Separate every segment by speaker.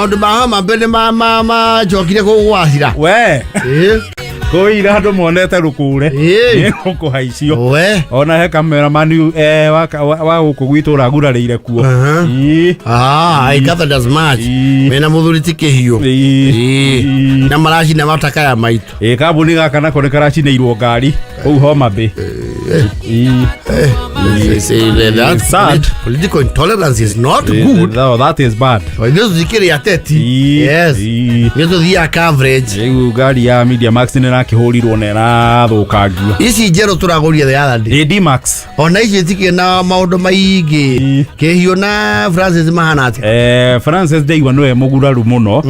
Speaker 1: Maũndũ ma Homa Bay nĩ macokire kũgwacira.
Speaker 2: We.
Speaker 1: Ĩĩ.
Speaker 2: Kũira andũ monete rũkũre.
Speaker 1: Ĩĩ.
Speaker 2: Nĩ gũkũhaicio.
Speaker 1: We.
Speaker 2: Ona he kameramani wa gũkũ gwitũ ũragurarĩire kuo.
Speaker 1: Aha.
Speaker 2: Ĩĩ.
Speaker 1: Ah, I gathered as much.
Speaker 2: Ĩĩ.
Speaker 1: Mena mũthuri ti kĩhiũ.
Speaker 2: Ĩĩ.
Speaker 1: Ĩĩ.
Speaker 2: Ĩĩ.
Speaker 1: Na maracina matakaya maitũ.
Speaker 2: Ĩ kambuni gaka nako nĩ karacinĩirwo ngari kũu Homa Bay. Ĩĩ.
Speaker 1: That
Speaker 2: Sad.
Speaker 1: political intolerance is not good.
Speaker 2: No, that is bad.
Speaker 1: Ithuĩ tũtikĩrĩ ateti.
Speaker 2: Ĩĩ.
Speaker 1: Yes.
Speaker 2: Ĩĩ.
Speaker 1: Ithuĩ tũthiaga coverage.
Speaker 2: Rĩu ngari ya Media Max nĩ ĩrakĩhũrirwo na ĩrathũkangio.
Speaker 1: Ici njerũ tũragũrire the other day.
Speaker 2: Ĩ D-Max.
Speaker 1: Ona ici itikĩrĩ na maũndũ maingĩ.
Speaker 2: Ĩĩ.
Speaker 1: Kĩhiũ na Francis mahana atĩa?
Speaker 2: Francis ndaigua nĩwe mũguraru mũno.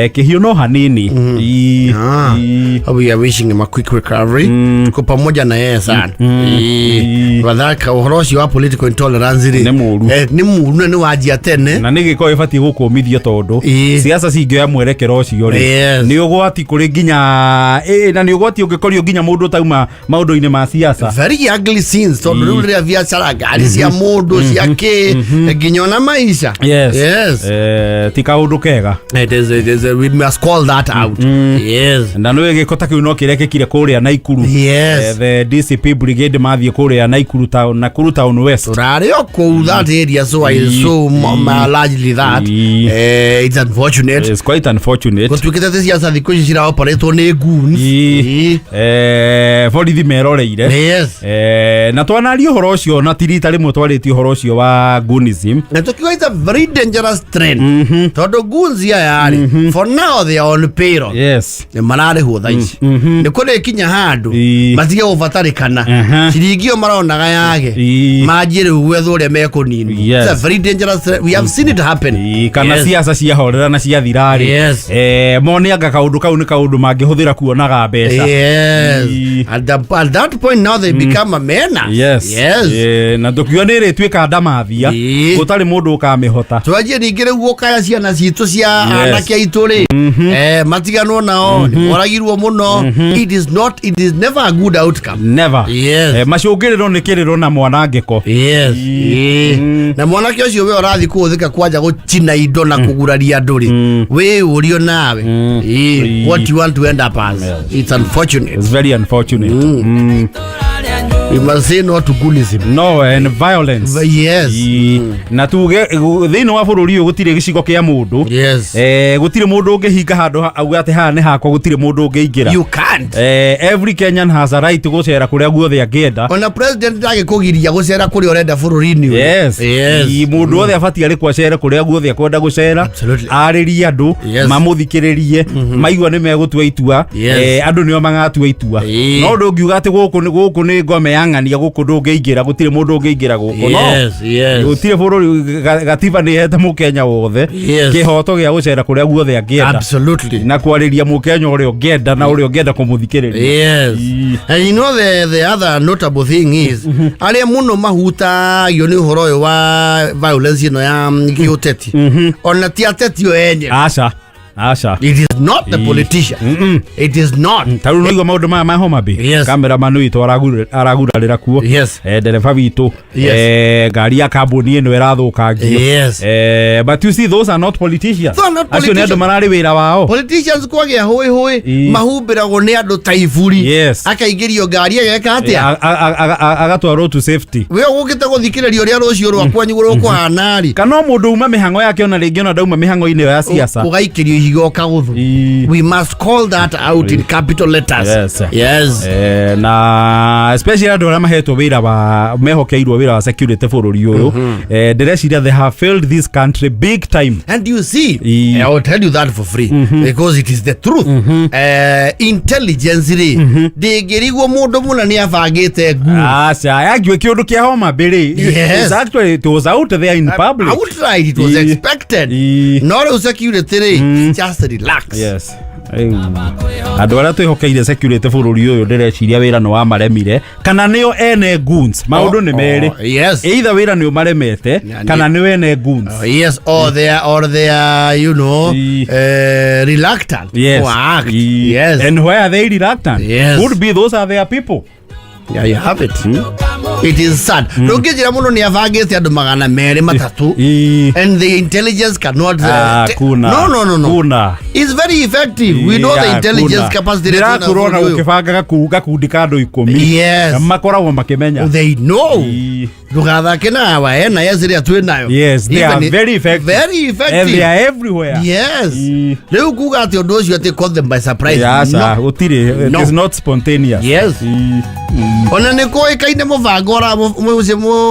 Speaker 2: Kĩhiũ no hanini. Ĩĩ.
Speaker 1: Ah.
Speaker 2: Ĩĩ.
Speaker 1: We are wishing him a quick recovery. Tuko pamoja na yeye sana. Ĩĩ. Wathaka ũhoro ũcio wa political intolerance rĩ.
Speaker 2: Nĩ mũũru.
Speaker 1: Nĩ mũũru na nĩ wanjia tene.
Speaker 2: Na nĩ gĩko ĩbatiĩ gũkũmithio tondũ
Speaker 1: Ĩĩ.
Speaker 2: siasa cingĩoya mwerekero ũcio rĩ,
Speaker 1: Yes.
Speaker 2: nĩ ũgwati kũrĩ nginya na nĩ ũgwati ũngĩkorio nginya mũndũ ũtauma maũndũ-inĩ ma siasa.
Speaker 1: Very ugly scenes tondũ rĩu rĩrĩa biacara ngari cia mũndũ cia kĩ nginya ona maica.
Speaker 2: Yes.
Speaker 1: Yes.
Speaker 2: Ti kaũndũ kega.
Speaker 1: It is, we must call that out. Yes.
Speaker 2: Na nĩ gĩko ta kĩu no kĩrekĩkire kũrĩa Naikuru.
Speaker 1: Yes.
Speaker 2: The DCP brigade mathiĩ kũrĩa Naikuru town, Nakuru town west.
Speaker 1: Tũrarĩ o kũu that area, so I so largely that. It's unfortunate.
Speaker 2: It's quite unfortunate.
Speaker 1: Gũtuĩkĩte atĩ ciaca thikũ ici ciraoperatwo nĩ goons.
Speaker 2: Ĩĩ. Borithi meroreire.
Speaker 1: Yes.
Speaker 2: Na twanaria ũhoro ũcio na ti rita rĩmwe twarĩtie ũhoro ũcio wa goonism.
Speaker 1: Na tukiuga it's a very dangerous trend tondũ goons aya rĩ, for now they are on payroll. Nĩ mararĩhwo thaa ici, nĩ kũrĩ kinya handũ matige gũbatarĩkana. Ciringi ĩyo maronaga yage, manjie rĩu gwetha ũrĩa mekũninwo. It's a very dangerous trend. We have seen it happen.
Speaker 2: Ĩĩ, kana
Speaker 1: Yes.
Speaker 2: siasa ciahorera na ciathira rĩ, mone anga kaũndũ kau nĩ kaũndũ mangĩhũthĩra kuonaga mbeca.
Speaker 1: Yes. At that point now they become a menace. Yes.
Speaker 2: Na tũkiuga nĩ ĩrĩtuĩka ndamathia gũtarĩ mũndũ ũkamĩhota.
Speaker 1: Twanjie ningĩ rĩu gũkaya ciana citũ cia anake aitũ rĩ, matiganwo nao moragirwo mũno. It is not, it is never a good outcome.
Speaker 2: Never.
Speaker 1: Yes.
Speaker 2: Macũngĩrĩro nĩ kĩrĩro na mwanangĩko.
Speaker 1: Yes. Ĩĩ. Na mwanake ũcio we ũrathiĩ kũhũthĩka kwanja gũcina indo na kũguraria andũ rĩ, wĩ ũrio nawe. Ĩĩ. What you want to end up as. It's unfortunate.
Speaker 2: It's very unfortunate.
Speaker 1: We must say no to goonism.
Speaker 2: No, and violence.
Speaker 1: Yes.
Speaker 2: Ĩĩ. Na tuge thĩinĩ wa bũrũri ũyũ gũtirĩ gĩcigo kĩa mũndũ. Gũtirĩ mũndũ ũngĩhinga handũ auge atĩ haha nĩ hakwa, gũtirĩ mũndũ ũngĩingĩra.
Speaker 1: You can't.
Speaker 2: Every Kenyan has a right gũcera kũrĩa guothe angĩenda.
Speaker 1: Ona president ndangĩkũgiria gũcera kũrĩa ũrenda bũrũri-inĩ ũyũ.
Speaker 2: Yes.
Speaker 1: Yes.
Speaker 2: Ĩ, mũndũ wothe abatiĩ arĩ acere kũrĩa guothe akwenda gũcera. Arĩrie andũ, mamũthikĩrĩrie, maigua nĩ megũtua itua. Andũ nĩo magatua itua. No ndũngiuga atĩ gũkũ nĩ ngome ya ng'ania, gũkũ ndũngĩingĩra, gũtirĩ mũndũ ũngĩingĩra gũkũ, no. Gũtirĩ bũrũri gatiba nĩ ĩhete mũkenya wothe kĩhoto gĩa gũcera kũrĩa guothe angĩenda na kwarĩria mũkenya ũrĩa ũngĩenda na ũrĩa ũngĩenda kũmũthikĩrĩria.
Speaker 1: Yes. And you know the other notable thing is arĩa mũno mahutagio nĩ ũhoro ũyũ wa violence ĩno ya gĩũteti ona ti ateti o enyewe.
Speaker 2: Aca, aca.
Speaker 1: It is not the politician. It is not.
Speaker 2: Ta rĩu nĩigua maũndũ maya ma Homa Bay. Cameraman witũ aragurarĩra kuo. Ndereba witũ. Ngari ya kambuni ĩno ĩrathũkangio. But you see, those are not politicians.
Speaker 1: Those are not
Speaker 2: Acio nĩ andũ
Speaker 1: politicians.
Speaker 2: mararĩ wĩra wao.
Speaker 1: Politicians kwagĩa hũĩ hũĩ mahumbĩragwo nĩ andũ ta iburi. Akaingĩrio ngari ageka atĩa?
Speaker 2: Agatwarwo to safety.
Speaker 1: We ũgũkĩte gũthikĩrĩria ũrĩa rũciũ rwa kwanyu rũkũhana rĩ.
Speaker 2: Kana o mũndũ uma mĩhang'o yake ona rĩngĩ ona ndauma mĩhang'o-inĩ ĩyo ya siasa.
Speaker 1: Ũgaikĩrio ihiga ũkagũthwo. We must call that out in capital letters. Yes.
Speaker 2: Na especially andũ arĩa mahetwo wĩra wa mehokeirwo wĩra wa security bũrũri ũyũ, ndĩreciria they have failed this country big time.
Speaker 1: And you see,
Speaker 2: Ii.
Speaker 1: I will tell you that for free because it is the truth. Intelligence rĩ, ndĩngĩrigwo mũndũ mũna nĩ abangĩte nguo.
Speaker 2: Aca, yangiwe kĩũndũ kĩa Homa Bay rĩ,
Speaker 1: Yes.
Speaker 2: it's actually, it was out there in public.
Speaker 1: Outright it was expected. No rĩu security rĩ, just relax.
Speaker 2: Yes. Rĩu, andũ arĩa twĩhokeire security bũrũri ũyũ, ndĩreciria wĩra nĩ wamaremire kana nĩo ene goons. Maũndũ nĩ merĩ.
Speaker 1: Oh, yes.
Speaker 2: Either wĩra nĩ ũmaremete kana nĩo ene goons.
Speaker 1: Oh, yes, or they are reluctant to act. Yes.
Speaker 2: And why are they reluctant?
Speaker 1: Yes.
Speaker 2: Could be those are their people.
Speaker 1: Yeah, you have it. It is sad. Ndũngĩnjĩra mũndũ nĩ abangĩte andũ 200, 300 and the intelligence cannot
Speaker 2: Kuna.
Speaker 1: No.
Speaker 2: Kuna.
Speaker 1: It's very effective. We know the intelligence capacity rĩrĩa twĩna
Speaker 2: Ndĩrakurona
Speaker 1: bũrũri ũyũ.
Speaker 2: ũkĩbanga gakundi ka andũ 10.
Speaker 1: Yes.
Speaker 2: Makoragwo makĩmenya.
Speaker 1: They know. Ndũgathake na awa na yes ĩrĩa twĩ nayo.
Speaker 2: Yes, they
Speaker 1: Even
Speaker 2: are very effective.
Speaker 1: Very
Speaker 2: And
Speaker 1: effective.
Speaker 2: they are everywhere.
Speaker 1: Yes. Rĩu kuga atĩ ũndũ ũcio atĩ caught them by surprise.
Speaker 2: Aca,
Speaker 1: No.
Speaker 2: gũtirĩ. It
Speaker 1: No.
Speaker 2: is not spontaneous.
Speaker 1: Yes. Ona nĩ kũĩkaine mũbango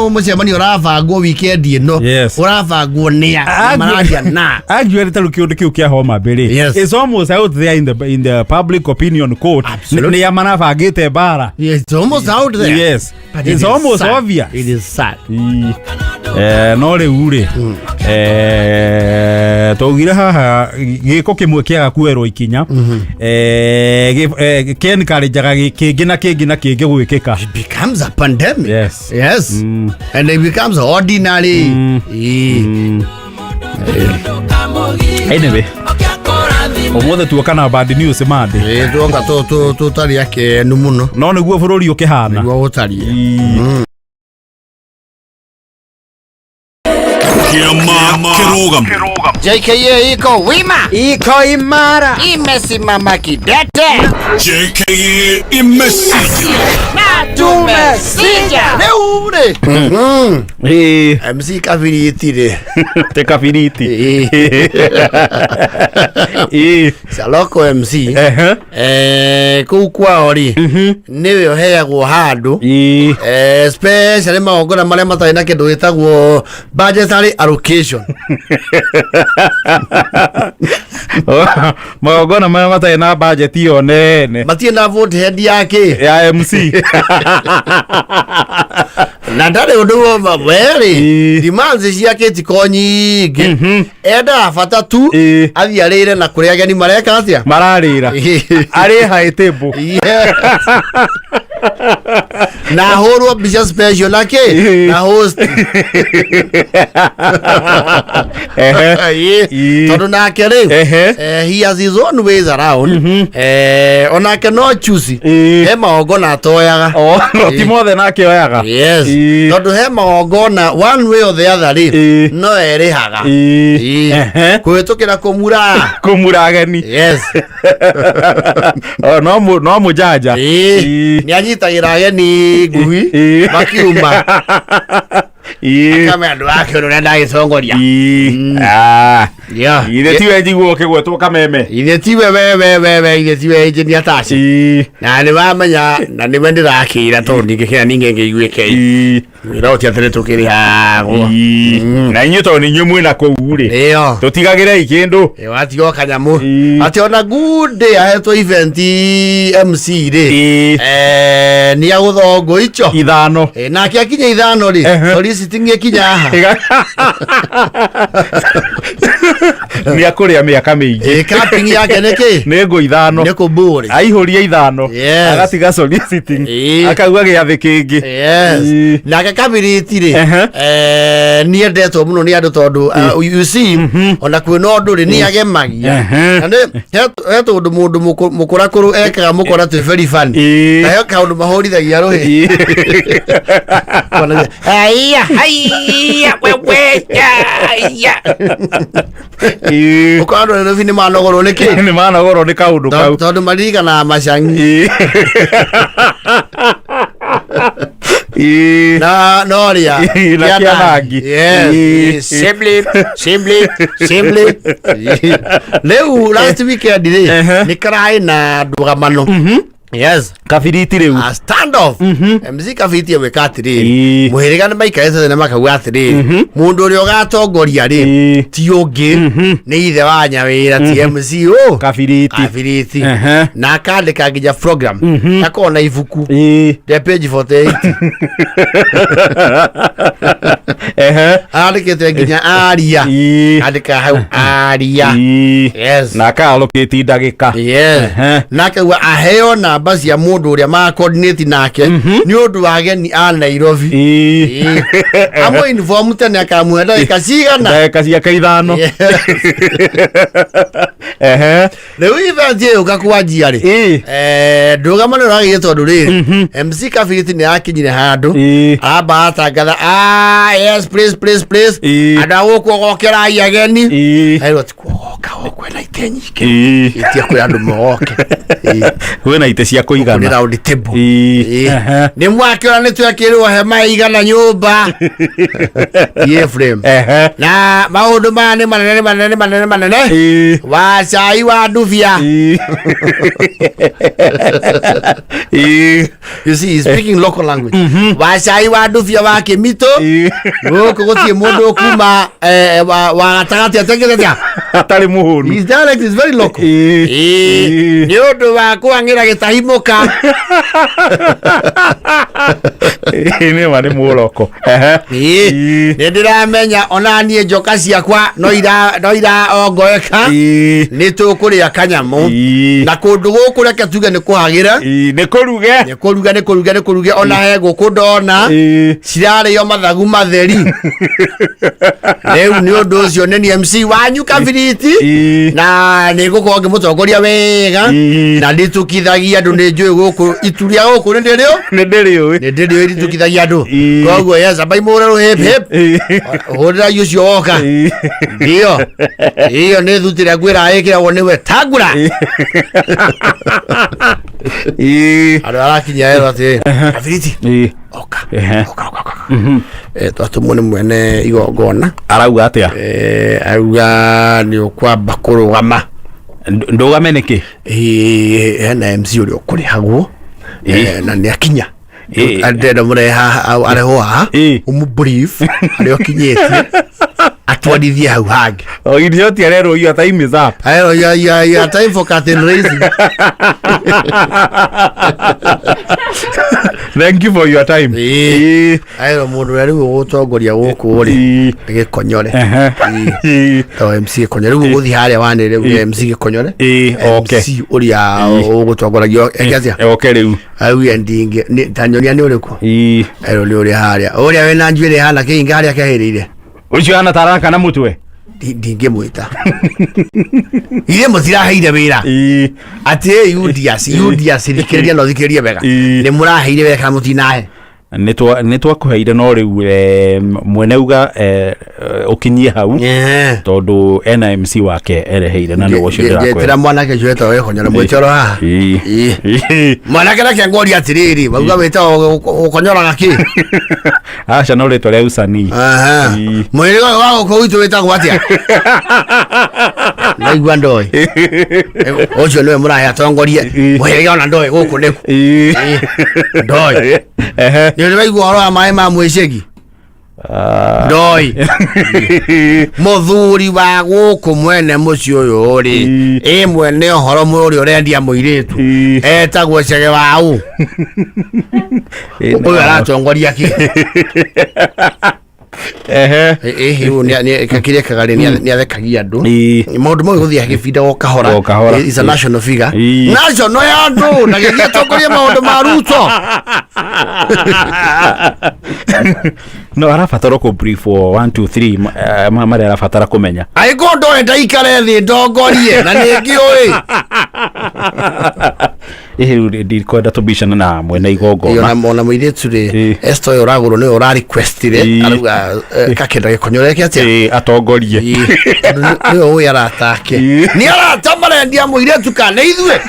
Speaker 1: mũcemanio ũrabangwo weekend ĩno.
Speaker 2: Yes.
Speaker 1: Ũrabangwo nĩa na mararia na.
Speaker 2: Actually ta rĩu kĩũndũ kĩu kĩa Homa Bay rĩ,
Speaker 1: Yes.
Speaker 2: it's almost out there in the public opinion court.
Speaker 1: Absolutely.
Speaker 2: Nĩ a marabangĩte mbara.
Speaker 1: Yes, it's almost out there.
Speaker 2: Yes.
Speaker 1: But it
Speaker 2: It's
Speaker 1: is
Speaker 2: almost
Speaker 1: sad.
Speaker 2: obvious.
Speaker 1: It is sad.
Speaker 2: No rĩu rĩ, twaugire haha gĩko kĩmwe kĩaga kuoerwo ikinya, kĩencourageaga kĩngĩ na kĩngĩ na kĩngĩ gwĩkĩka.
Speaker 1: It becomes a pandemic.
Speaker 2: Yes.
Speaker 1: Yes. And it becomes ordinary.
Speaker 2: Anyway, ũmũthĩ tuoka na bad news mande.
Speaker 1: Tuonga tũtarĩ akenu mũno.
Speaker 2: No nĩguo bũrũri ũkĩhana.
Speaker 1: Nĩguo gũtariĩ.
Speaker 3: Kĩama kĩrũgamo.
Speaker 1: JKA iko wima.
Speaker 4: Iko imara.
Speaker 1: Imesimama kidete.
Speaker 3: JKA imesija.
Speaker 1: Na tumesija. Rĩu rĩ. MC Kabiriti rĩ.
Speaker 2: Te Kabiriti.
Speaker 1: Saloko MC. Kũu kwao rĩ nĩwe ũheagwo handũ, especially magongona marĩa matarĩ na kĩndũ gĩtagwo budgetary allocation.
Speaker 2: Magongona marĩa matarĩ na budget ĩyo nene.
Speaker 1: Matirĩ na vote head yake
Speaker 2: ya MC.
Speaker 1: Na ndarĩ ũndũ woma werĩ. Demands ciake tiko nyingĩ, endaga bata tu athiĩ arĩre na kũrĩa ageni mareka atĩa.
Speaker 2: Mararĩra arĩ high table.
Speaker 1: Yes. Na ahũrwo mbica special na kĩ na host. Tondũ nake rĩ, he has his own ways around. Onake no choosy. He magongona atoyaga.
Speaker 2: Oh, no ti mothe nake oyaga.
Speaker 1: Yes. Tondũ he magongona one way or the other rĩ, no erĩhaga. Kũhĩtũkĩra kũmura.
Speaker 2: Kũmura ageni.
Speaker 1: Yes.
Speaker 2: Oh, no mũjanja.
Speaker 1: Nĩ anyitagĩra ageni ngui makiuma. Akame andũ ake ũrĩa ndagĩtongoria. Yeah.
Speaker 2: Ithe tiwe njiguo ũkĩgwetwo kameme.
Speaker 1: Ithe tiwe we we we we ithe tiwe engineer Tashi. Na nĩ wamenya na nĩwe ndĩrakĩra tondũ ndingĩkĩra ningĩ ngĩiguĩke. Wĩra ũcio atĩrĩ tũkĩrĩhagwo.
Speaker 2: Na inyuĩ tondũ nĩ inyuĩ mwĩna kũu rĩ,
Speaker 1: Ĩyo.
Speaker 2: tũtigagĩrei kĩndũ.
Speaker 1: Ĩyo atigo kanyamũ. Atĩ ona good day ahetwo event MC rĩ. Nĩ agũthongwo icho.
Speaker 2: 5.
Speaker 1: Nake akinya 5 rĩ, soliciting ĩkinya haha.
Speaker 2: Nĩ akũrĩa mĩaka mĩingĩ.
Speaker 1: Capping yake nĩ kĩ?
Speaker 2: Nĩ ngũ 5.
Speaker 1: Nĩ kũmbũrĩ.
Speaker 2: Aihũria 5.
Speaker 1: Yes.
Speaker 2: Agatiga soliciting. Akauga gĩathĩ kĩngĩ.
Speaker 1: Yes. Nake Kabiriti rĩ, nĩ endetwo mũno nĩ andũ tondũ you see, ona kwĩna ũndũ rĩ, nĩ agemagia. Na nĩ he tũndũ mũndũ mũkũrakũrũ ekaga mũkona twĩ very funny. Na he kaũndũ mahũrithagia rũhĩ. Haiya, haiya, wewe, haiya. Ũkona andũ Nairobi nĩ manogorwo nĩ kĩ?
Speaker 2: Nĩ manogorwo nĩ kaũndũ kau.
Speaker 1: Tondũ maririkanaga macangi. Na no rĩa.
Speaker 2: Na kĩanangi.
Speaker 1: Yes. Simply, simply, simply. Rĩu last weekend rĩ, nĩ karaĩ na ndũgamano. Yes.
Speaker 2: Kabiriti rĩu.
Speaker 1: A stand off. MC Kabiriti egwĩka atĩrĩrĩ, mũhĩrĩga nĩ maikarĩte thĩ na makauga atĩrĩrĩ, mũndũ ũrĩa ũgatongoria rĩ, ti ũngĩ nĩ ithe wa Nyawĩra, ti MC ũ
Speaker 2: Kabiriti.
Speaker 1: Kabiriti. Na akandĩka nginya program, akorwo na ibuku rĩa page 48. Andĩkĩte nginya aria. Andĩka hau aria. Yes.
Speaker 2: Na akaalokĩti ndagĩka.
Speaker 1: Yes. Na akauga aheo namba cia mũndũ. Mũndũ ũrĩa ma coordinate nake nĩ ũndũ wa ageni a Nairobi.
Speaker 2: Ĩĩ.
Speaker 1: Amwe inform tene akamũhe ndagĩka cigana?
Speaker 2: Ndagĩka ciake 5. Ehe.
Speaker 1: Rĩu event ĩyo ũka kwanjia rĩ, ndũgamo nĩ ũragĩire tondũ rĩrĩ MC Kabiriti nĩ yakinyire handũ, amba atangatha, "Ah, yes, please, please, please, andũ a gũkũ ogokerai ageni." Airwo ti kuogoka gũkũ na itĩ nyingĩ, itie kwĩ andũ mogoke.
Speaker 2: Kwĩna itĩ cia
Speaker 1: Nĩ
Speaker 2: kũigana.
Speaker 1: round table.
Speaker 2: Ehe.
Speaker 1: Nĩ mwakĩona nĩ twekĩrwo hema igana nyũmba ye frame, na maũndũ maya nĩ manene, nĩ manene, nĩ manene, nĩ manene, wa cai wa ndubia. You see, he's speaking local language, wa cai wa ndubia wa kĩmitũ. Gũkũ gũtirĩ mũndũ ũkuma wa gatagatĩ atengete.
Speaker 2: Atarĩ mũhũnu.
Speaker 1: His dialect is very local. Nĩ ũndũ wa kwang'ĩra gĩtahimũka.
Speaker 2: Nĩ ma nĩ mũroko.
Speaker 1: Nĩ ndĩramenya ona niĩ njoka ciakwa no iraongoeka. Nĩ tũkũrĩa kanyamũ na kũndũ gũkũ reke tuge nĩ kũhagĩra.
Speaker 2: Nĩ kũruge.
Speaker 1: Nĩ kũruge, nĩ kũruge, nĩ kũruge. Ona he gũkũ ndona cirarĩo mathagu matheri. Rĩu nĩ ũndũ ũcio nĩ niĩ MC wanyu Kabiriti, na nĩ ngũkorwo ngĩmũtongoria wega, na nditukithagia andũ. Nĩ njũĩ gũkũ itu rĩa gũkũ nĩ ndĩrĩo.
Speaker 2: Nĩ ndĩrĩũĩ.
Speaker 1: Nĩ ndĩrĩo iritukithagia andũ. Koguo yes, ambai mũre rũhĩp hĩp, hũrĩrai ũcio woka. Ndio iyo nĩ thuti ĩrĩa ngwĩra ĩkĩragwo nĩwe tangura. Andũ arakinya erwo atĩ Kabiriti, oka. Oka, oka, oka. Twatũmwo nĩ mwene igongona.
Speaker 2: Arauga atĩa?
Speaker 1: Auga nĩ ũkwamba kũrũgama.
Speaker 2: Ndũgame nĩkĩ?
Speaker 1: Hena MC ũrĩa ũkũrĩhagwo, na nĩ akinya. Ndĩrenda mũrehe haha, arehwo haha, ũmũ brief harĩa ũkinyĩtie, atwarithie hau hangĩ.
Speaker 2: O idiot arerwo your time is up.
Speaker 1: Ayo, ya time for curtain raising.
Speaker 2: Thank you for your time.
Speaker 1: Ayo, mũndũ ũrĩa rĩu ũgũtongoria gũkũ rĩ, Gĩkonyore. To MC Gĩkonyore rĩu ũgũthiĩ harĩa wanĩrĩre uge MC Gĩkonyore, MC ũrĩa ũgũtongoragia eke atĩa?
Speaker 2: Oke rĩu.
Speaker 1: Auge ndingĩ ta nyonia nĩ ũrĩkũ. Ayo, nĩ ũrĩa harĩa ũrĩa wĩna njuĩrĩ hana kĩhinga harĩa kehĩrĩire.
Speaker 2: Ũcio hana taraka na mũtwe.
Speaker 1: Ndingĩmwĩta ithuĩ mũtiraheire wĩra atĩ Udias, Udias, thikĩrĩria na ũthikĩrĩrie wega. Nĩ mũraheire wĩra kana mũtinahe?
Speaker 2: Nĩ twakũheire, no rĩu mwene uga ũkinyie hau, tondũ ena MC wake ereheire na nĩ ũcio
Speaker 1: Njetĩra
Speaker 2: ndĩrakwĩra.
Speaker 1: Mwanake ũcio wetagwo Gĩkonyore, mwĩtoro haha. Mwanake, reke ngoria atĩrĩrĩ, wauga wĩtagwo gũkonyoraga kĩ?
Speaker 2: Aca, no rĩtwa rĩa usanii.
Speaker 1: Mũhĩrĩga ũyũ wa gũkũ gwitũ wĩtagwo atĩa? Naigua ndoĩ ũcio nĩwe mũrahe atongorie mũhĩrĩga, ona ndoĩ gũkũ nĩkũ. Ndoĩ. Nĩ ũrĩ waigua ũhoro wa maĩ ma mwĩcegi? Ndoĩ mũthuri wa gũkũ mwene mũciĩ ũyũ rĩ, ĩ mwene ũhoro ũrĩa ũrendia mũirĩtu etagwo Cege wa ũ? Ũyũ aratongoria kĩ? Kĩrĩa kaga rĩ, nĩ athekagia andũ. Maũndũ mau gũthiĩ agĩbinda o kahora.
Speaker 2: O kahora.
Speaker 1: Is a national figure, national ya andũ, na gĩthiĩ atongorie maũndũ ma Ruto.
Speaker 2: No arabatara kũ brief o 1 2 3 marĩa arabatara kũmenya.
Speaker 1: Angĩkorwo ndoĩ ndaikare thĩ ndongorie na nĩ ngĩũĩ.
Speaker 2: Ĩhĩ, rĩu ndikwenda tũbicane na mwene igongona.
Speaker 1: Ona mũirĩtu rĩ, Esther ũyũ ũragũrwo nĩwe ũra requestire, arauga kakenda Gĩkonyore ke atĩa?
Speaker 2: Atongorie.
Speaker 1: Tondũ nĩwe ũĩ arata ake. Nĩ arata marendia mũirĩtu kana ithuĩ?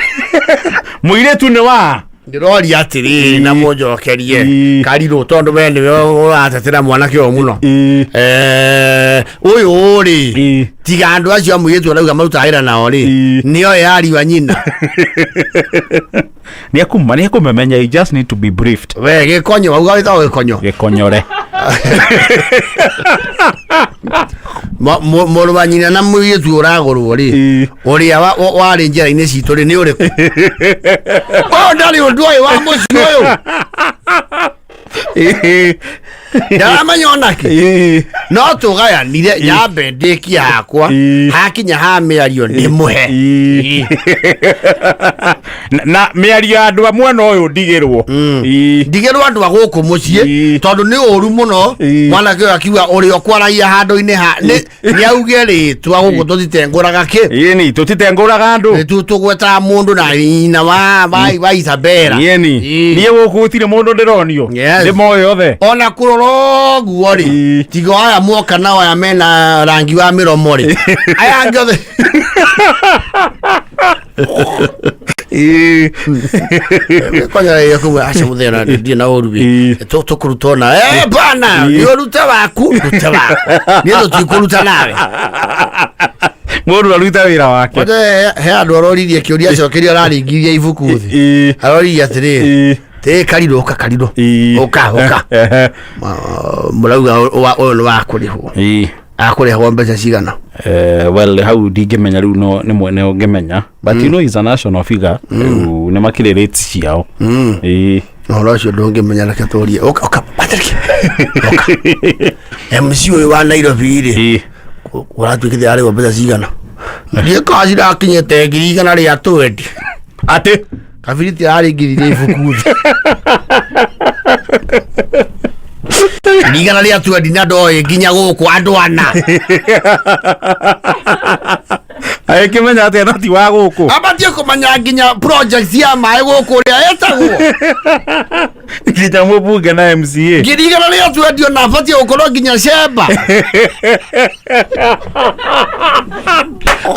Speaker 2: Mũirĩtu nĩ wa
Speaker 1: Ndĩroria atĩrĩrĩ na mũnjokerie. Karirũ, tondũ we nĩwe ũratetera mwanake ũyũ mũno. Ũyũ rĩ, tiga andũ acio a mũirĩtu arauga marutaga wĩra nao rĩ, nĩoĩ ariũ a nyina?
Speaker 2: Nĩ akũmemenya, you just need to be briefed.
Speaker 1: We Gĩkonyo, wauga wĩtagwo Gĩkonyo?
Speaker 2: Gĩkonyore.
Speaker 1: Mũrũ wa nyina na mũirĩtu ũragũrwo rĩ, ũrĩa warĩ njĩra-inĩ citũ rĩ, nĩ ũrĩkũ? Ũyũ ndarĩ ũndũ ũyũ wa mũciĩ ũyũ, ndaramenya onake. No tũgayanire nyambe ndĩkie hakwa, hakinya ha mĩario ndĩmũhe.
Speaker 2: Na mĩario ya andũ a mwena ũyũ ndigĩrwo. Ii.
Speaker 1: Ndigĩrwo andũ a gũkũ mũciĩ. Tondũ nĩ ũru mũno. Mwanake ũyũ akiuga ũrĩa ũkwaragia handũ-inĩ ha nĩ auge rĩtwa gũkũ tũtitengũraga kĩ.
Speaker 2: Ĩni, tũtitengũraga andũ.
Speaker 1: Nĩ tũgwetaga mũndũ na nyina wa Isabella.
Speaker 2: Ĩni. Niĩ gũkũ gũtirĩ mũndũ ndĩronio. Ndĩmoĩ othe.
Speaker 1: Ona kũrora ũguo rĩ, tiga aya moka nao aya mena rangi wa mĩromo rĩ, aya angĩ othe. Kwanja ya kuwa acha muthera ndiĩ na ũru. Tũkũruta ona bana nĩ ũrute waku, rute waku, niĩ tũtikũruta nawe.
Speaker 2: Mũndũ aruta wĩra wake.
Speaker 1: Kwanja he andũ aroririe kĩũria acokerio araringirie ibuku thĩ. Aroririe atĩrĩrĩ, tĩ karirũ, ũka karirũ, ũka ũka. Mũrauga ũyũ nĩ wa kũrĩhwo. Akũrĩhwo mbeca cigana?
Speaker 2: Well, hau ndingĩmenya rĩu, no nĩ mwene ũngĩmenya, but you know he's a national figure. Rĩu nĩ makĩrĩ rates ciao.
Speaker 1: Ũhoro ũcio ndũngĩmenya, reke tũrie. Ũka ũka Patrick, ũka. MC ũyũ wa Nairobi rĩ, ũratuĩkĩte arĩhwo mbeca cigana? Ndiĩ kana cirakinyĩte 120,000.
Speaker 2: Atĩ?
Speaker 1: Kabiriti araringithirie ibuku thĩ. 120,000 na ndoĩ nginya gũkũ andũ ana.
Speaker 2: Agĩkĩmenya atĩa no ti wa gũkũ?
Speaker 1: Abatie kũmenya nginya project ya maĩ gũkũ ũrĩa ĩtagwo.
Speaker 2: Nginya mũbunge na MCA.
Speaker 1: 120,000 na abatie gũkorwo nginya cemba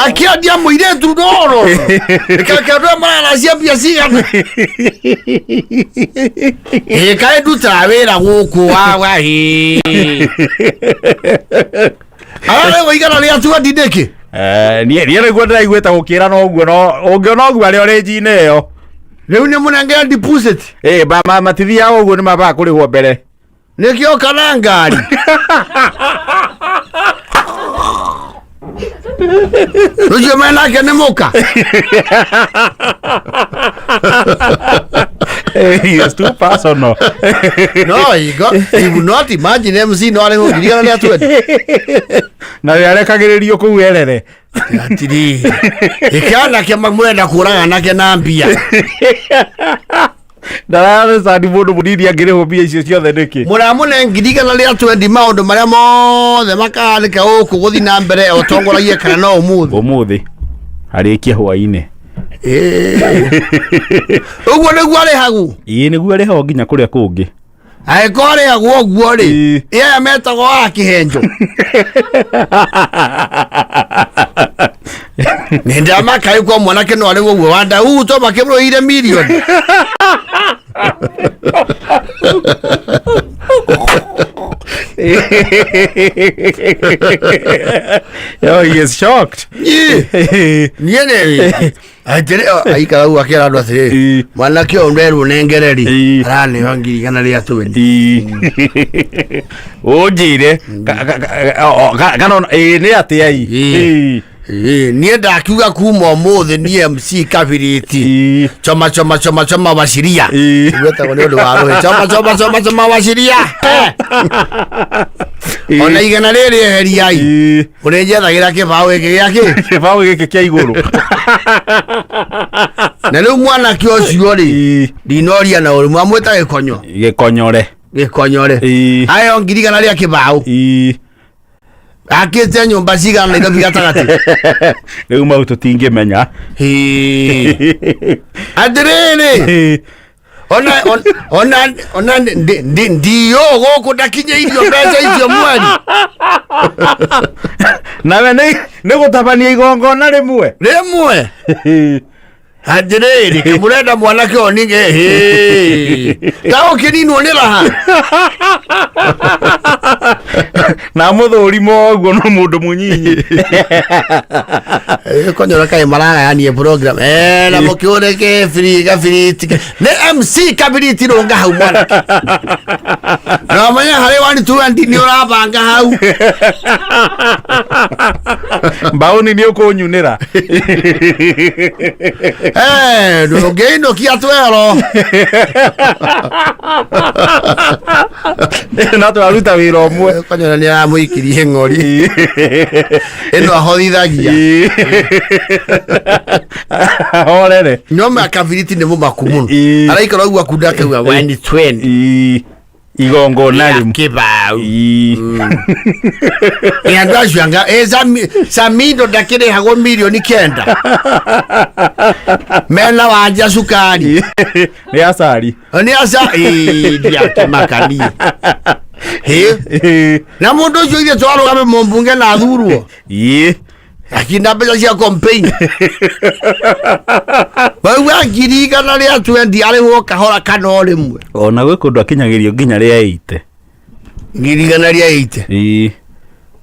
Speaker 1: akĩendia mũirĩtu ndoro keke andũ aya mararacia mbia cigana. Ĩ kaĩ ndutaga wĩra gũkũ wawa ĩ ararĩhwo 120 nĩkĩ?
Speaker 2: Niĩ nĩguo ndĩraiguĩte gũkĩra no ũguo, no ũngĩona ũguo arĩ o rĩnji-inĩ ĩyo.
Speaker 1: Rĩu nĩ mũnengere deposit.
Speaker 2: Matithiaga ũguo, nĩ mambaga kũrĩhwo mbere.
Speaker 1: Nĩkĩo kana ngari ũcio menake nĩ mũka.
Speaker 2: It's too personal.
Speaker 1: No ingo you would not imagine MC no arĩhwo 120,000.
Speaker 2: Na we arekagĩrĩrio kũu erere.
Speaker 1: Atirĩ ĩkĩanake mũrenda kũraga nake na mbia.
Speaker 2: Ndararĩcani mũndũ mũnini angĩrĩhwo mbia icio ciothe nĩkĩ?
Speaker 1: Mũramũne 120,000, maũndũ marĩa mothe makahanĩka gũkũ gũthiĩ na mbere otongoragie kana no ũmũthĩ?
Speaker 2: Ũmũthĩ arĩkie hwainĩ.
Speaker 1: Ũguo nĩguo arĩhagwo?
Speaker 2: Ĩĩ, nĩguo arĩhagwo nginya kũrĩa kũngĩ.
Speaker 1: Angĩkorwo arĩhagwo ũguo rĩ, ĩ aya metagwo wa kĩhenjo nĩ ndamakaĩ kwa mwanake no arĩhwo ũguo wa Ndauto makĩmũrũhire mirioni.
Speaker 2: Oh, he is shocked.
Speaker 1: Niĩ nĩ atĩrĩ aikara u akĩra andũ atĩrĩ, mwanake ũyũ nderwo nengereri araneo 120,000.
Speaker 2: Ũnjĩre kana ĩ nĩ atĩa i?
Speaker 1: Ĩĩ, niĩ ndakiuga kuma ũmũthĩ niĩ MC Kabiriti, choma choma choma choma waciria gwetagwo nĩ ũndũ wa rũhĩ, choma choma choma choma waciria. Ona igana rĩrĩ eheriai, ũrĩnjethagĩra kĩbaũ gĩkĩ gĩa kĩ.
Speaker 2: Kĩbaũ gĩkĩ kĩa igũrũ.
Speaker 1: Na rĩu mwanake ũcio rĩ, ndinoria na ũrĩ mwamwĩta gĩkonyo?
Speaker 2: Gĩkonyore.
Speaker 1: Gĩkonyore ayo 100,000 rĩa kĩbaũ, akĩte nyũmba cigana Nairobi gatagatĩ?
Speaker 2: Rĩu mau tũtingĩmenya.
Speaker 1: Atĩrĩrĩ, ona ona ona ndiyo gũkũ ndakinyĩirio mbeca icio mweri.
Speaker 2: Nawe nĩ gũtabania igongona rĩmwe.
Speaker 1: Rĩmwe. Atĩrĩrĩ, kamũrenda mwanake ũyũ ningĩ ta ũkĩninwo nĩ raha.
Speaker 2: Na mũthũrimo ũguo no mũndũ mũnyinyi.
Speaker 1: Konyora kaĩ maragayanie program na mũkĩũre kĩbiri gabiriti nĩ MC Kabiriti rũnga hau mwanake na ũmenye harĩ 120 nĩ ũrabanga hau.
Speaker 2: Mbaũni nĩ ũkũnyunĩra.
Speaker 1: Ndũngĩinũkia twero.
Speaker 2: No tũraruta wĩra ũmwe.
Speaker 1: Kanyona nĩ aramũikirie ng'ori ĩno ahothithagia.
Speaker 2: Horere.
Speaker 1: No makabiriti nĩ mũmaku mũno.
Speaker 2: Ĩĩ.
Speaker 1: Araikara ũguo akunda akauga 120.
Speaker 2: Ĩĩ. Igongona rĩmwe.
Speaker 1: Kĩbau.
Speaker 2: Ĩĩ.
Speaker 1: Ĩ andũ acio anga ĩ Samido ndakĩrĩhagwo mirioni 9 mena wanja cukari.
Speaker 2: Nĩ acari.
Speaker 1: Nĩ aca ĩ ndiakĩmakanie. Hĩ
Speaker 2: Ĩĩ.
Speaker 1: na mũndũ ũcio ithe twarũgame mũmbunge na athurwo.
Speaker 2: Ĩĩ.
Speaker 1: Akinda mbeca cia campaign. Wauga 120,000 arĩhwo kahora kana o rĩmwe.
Speaker 2: Ona gwĩ kũndũ akinyagĩrio nginya rĩa 80.
Speaker 1: 180,000.
Speaker 2: Ĩĩ.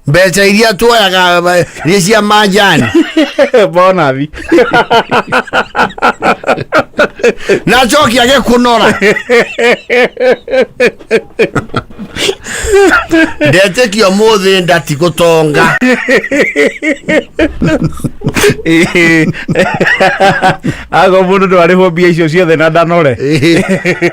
Speaker 1: Mbeca iria tuoyaga nĩ cia manjani.
Speaker 2: Bonathi.
Speaker 1: Na coki age kũnora. Ndetĩkia ũmũthĩ ndati gũtonga.
Speaker 2: Ago mũndũ ndwarĩhwo mbia icio ciothe na ndanore.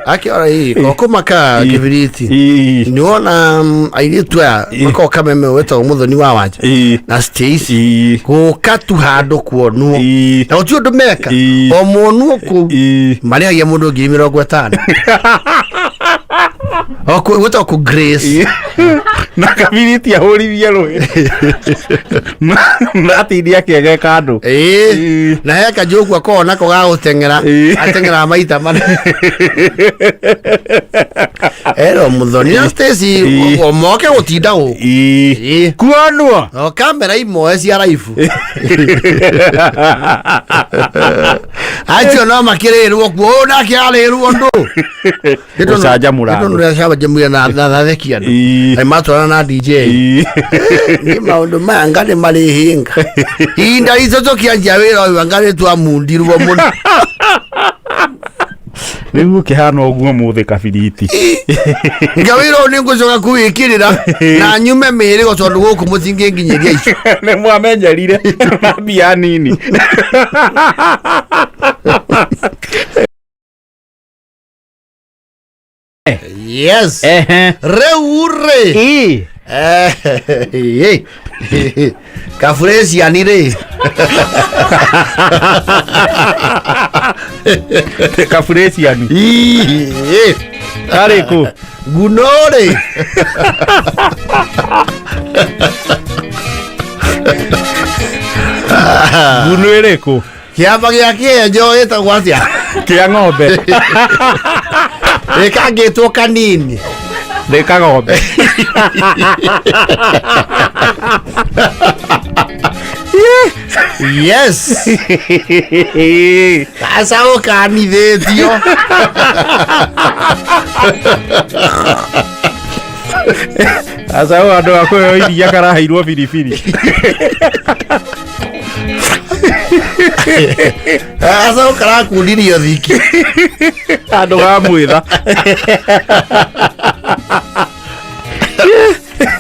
Speaker 1: Akĩora ĩ kokũmaka kĩbiriti.
Speaker 2: Ĩĩ.
Speaker 1: Nĩwona airĩtu aya makoragwo kameme wĩtagwo Mũthoni wa Wanja
Speaker 2: Ĩĩ.
Speaker 1: na Stacy
Speaker 2: Ĩĩ.
Speaker 1: gũka tu handũ kuonwo
Speaker 2: Ĩĩ.
Speaker 1: na gũtirĩ ũndũ meka
Speaker 2: Ĩĩ.
Speaker 1: o muonwo kũu
Speaker 2: Ĩĩ.
Speaker 1: marĩhagia mũndũ 50,000 o gwĩtagwo kũ Grace.
Speaker 2: Na kabiriti ahũrithie rũĩ na atindi akĩegeka andũ.
Speaker 1: Ĩĩ.
Speaker 2: Ĩĩ.
Speaker 1: Na he kajoku akoragwo nako ga gũteng'era.
Speaker 2: Ĩĩ.
Speaker 1: Ateng'eraga maita mana ero Mũthoni na Stacy.
Speaker 2: Ĩĩ.
Speaker 1: O moke gũtinda gũkũ.
Speaker 2: Ĩĩ.
Speaker 1: Ĩĩ.
Speaker 2: Kuonwo.
Speaker 1: O kamera imoe cia raibu acio no makĩrĩrwo kuo ũyũ nake arĩrwo ndũ.
Speaker 2: Gũcanjamũra andũ.
Speaker 1: Gũcanjamũra na thathekia andũ.
Speaker 2: Ĩĩ.
Speaker 1: Nĩ matwarana na DJ.
Speaker 2: Ĩĩ.
Speaker 1: Nĩ maũndũ maya nga nĩ marĩ hinga ihinda ritũ tũkĩanjia wĩra ũyũ anga nĩ twamundirwo mũno.
Speaker 2: Rĩu ũkĩhana ũguo mũthĩ kabiriti.
Speaker 1: Nga wĩra ũyũ nĩ ngũcoka kũwĩkĩrĩra na nyume mĩhĩrĩgo tondũ gũkũ mũtingĩnginyĩria icio.
Speaker 2: Nĩ mwamenyerire na mbia nini.
Speaker 1: Yes.
Speaker 2: Ehe.
Speaker 1: Rĩu rĩ
Speaker 2: Ĩĩ.
Speaker 1: Kabureciani rĩ
Speaker 2: Kabureciani.
Speaker 1: Ii.
Speaker 2: Karĩ kũ?
Speaker 1: Nguno rĩ
Speaker 2: Nguno ĩrĩkũ?
Speaker 1: Kĩama gĩa kĩenjo ĩtagwo atĩa?
Speaker 2: Kĩa ng'ombe.
Speaker 1: Ĩkangĩtwo kanini.
Speaker 2: Nĩ kagombe.
Speaker 1: Yes. Gacaũ kanithĩtio.
Speaker 2: Aca ũyũ andũ a kũheo iria karaheirwo biribiri.
Speaker 1: Gacaũ karakundirio thiki.
Speaker 2: Andũ ga mwĩtha.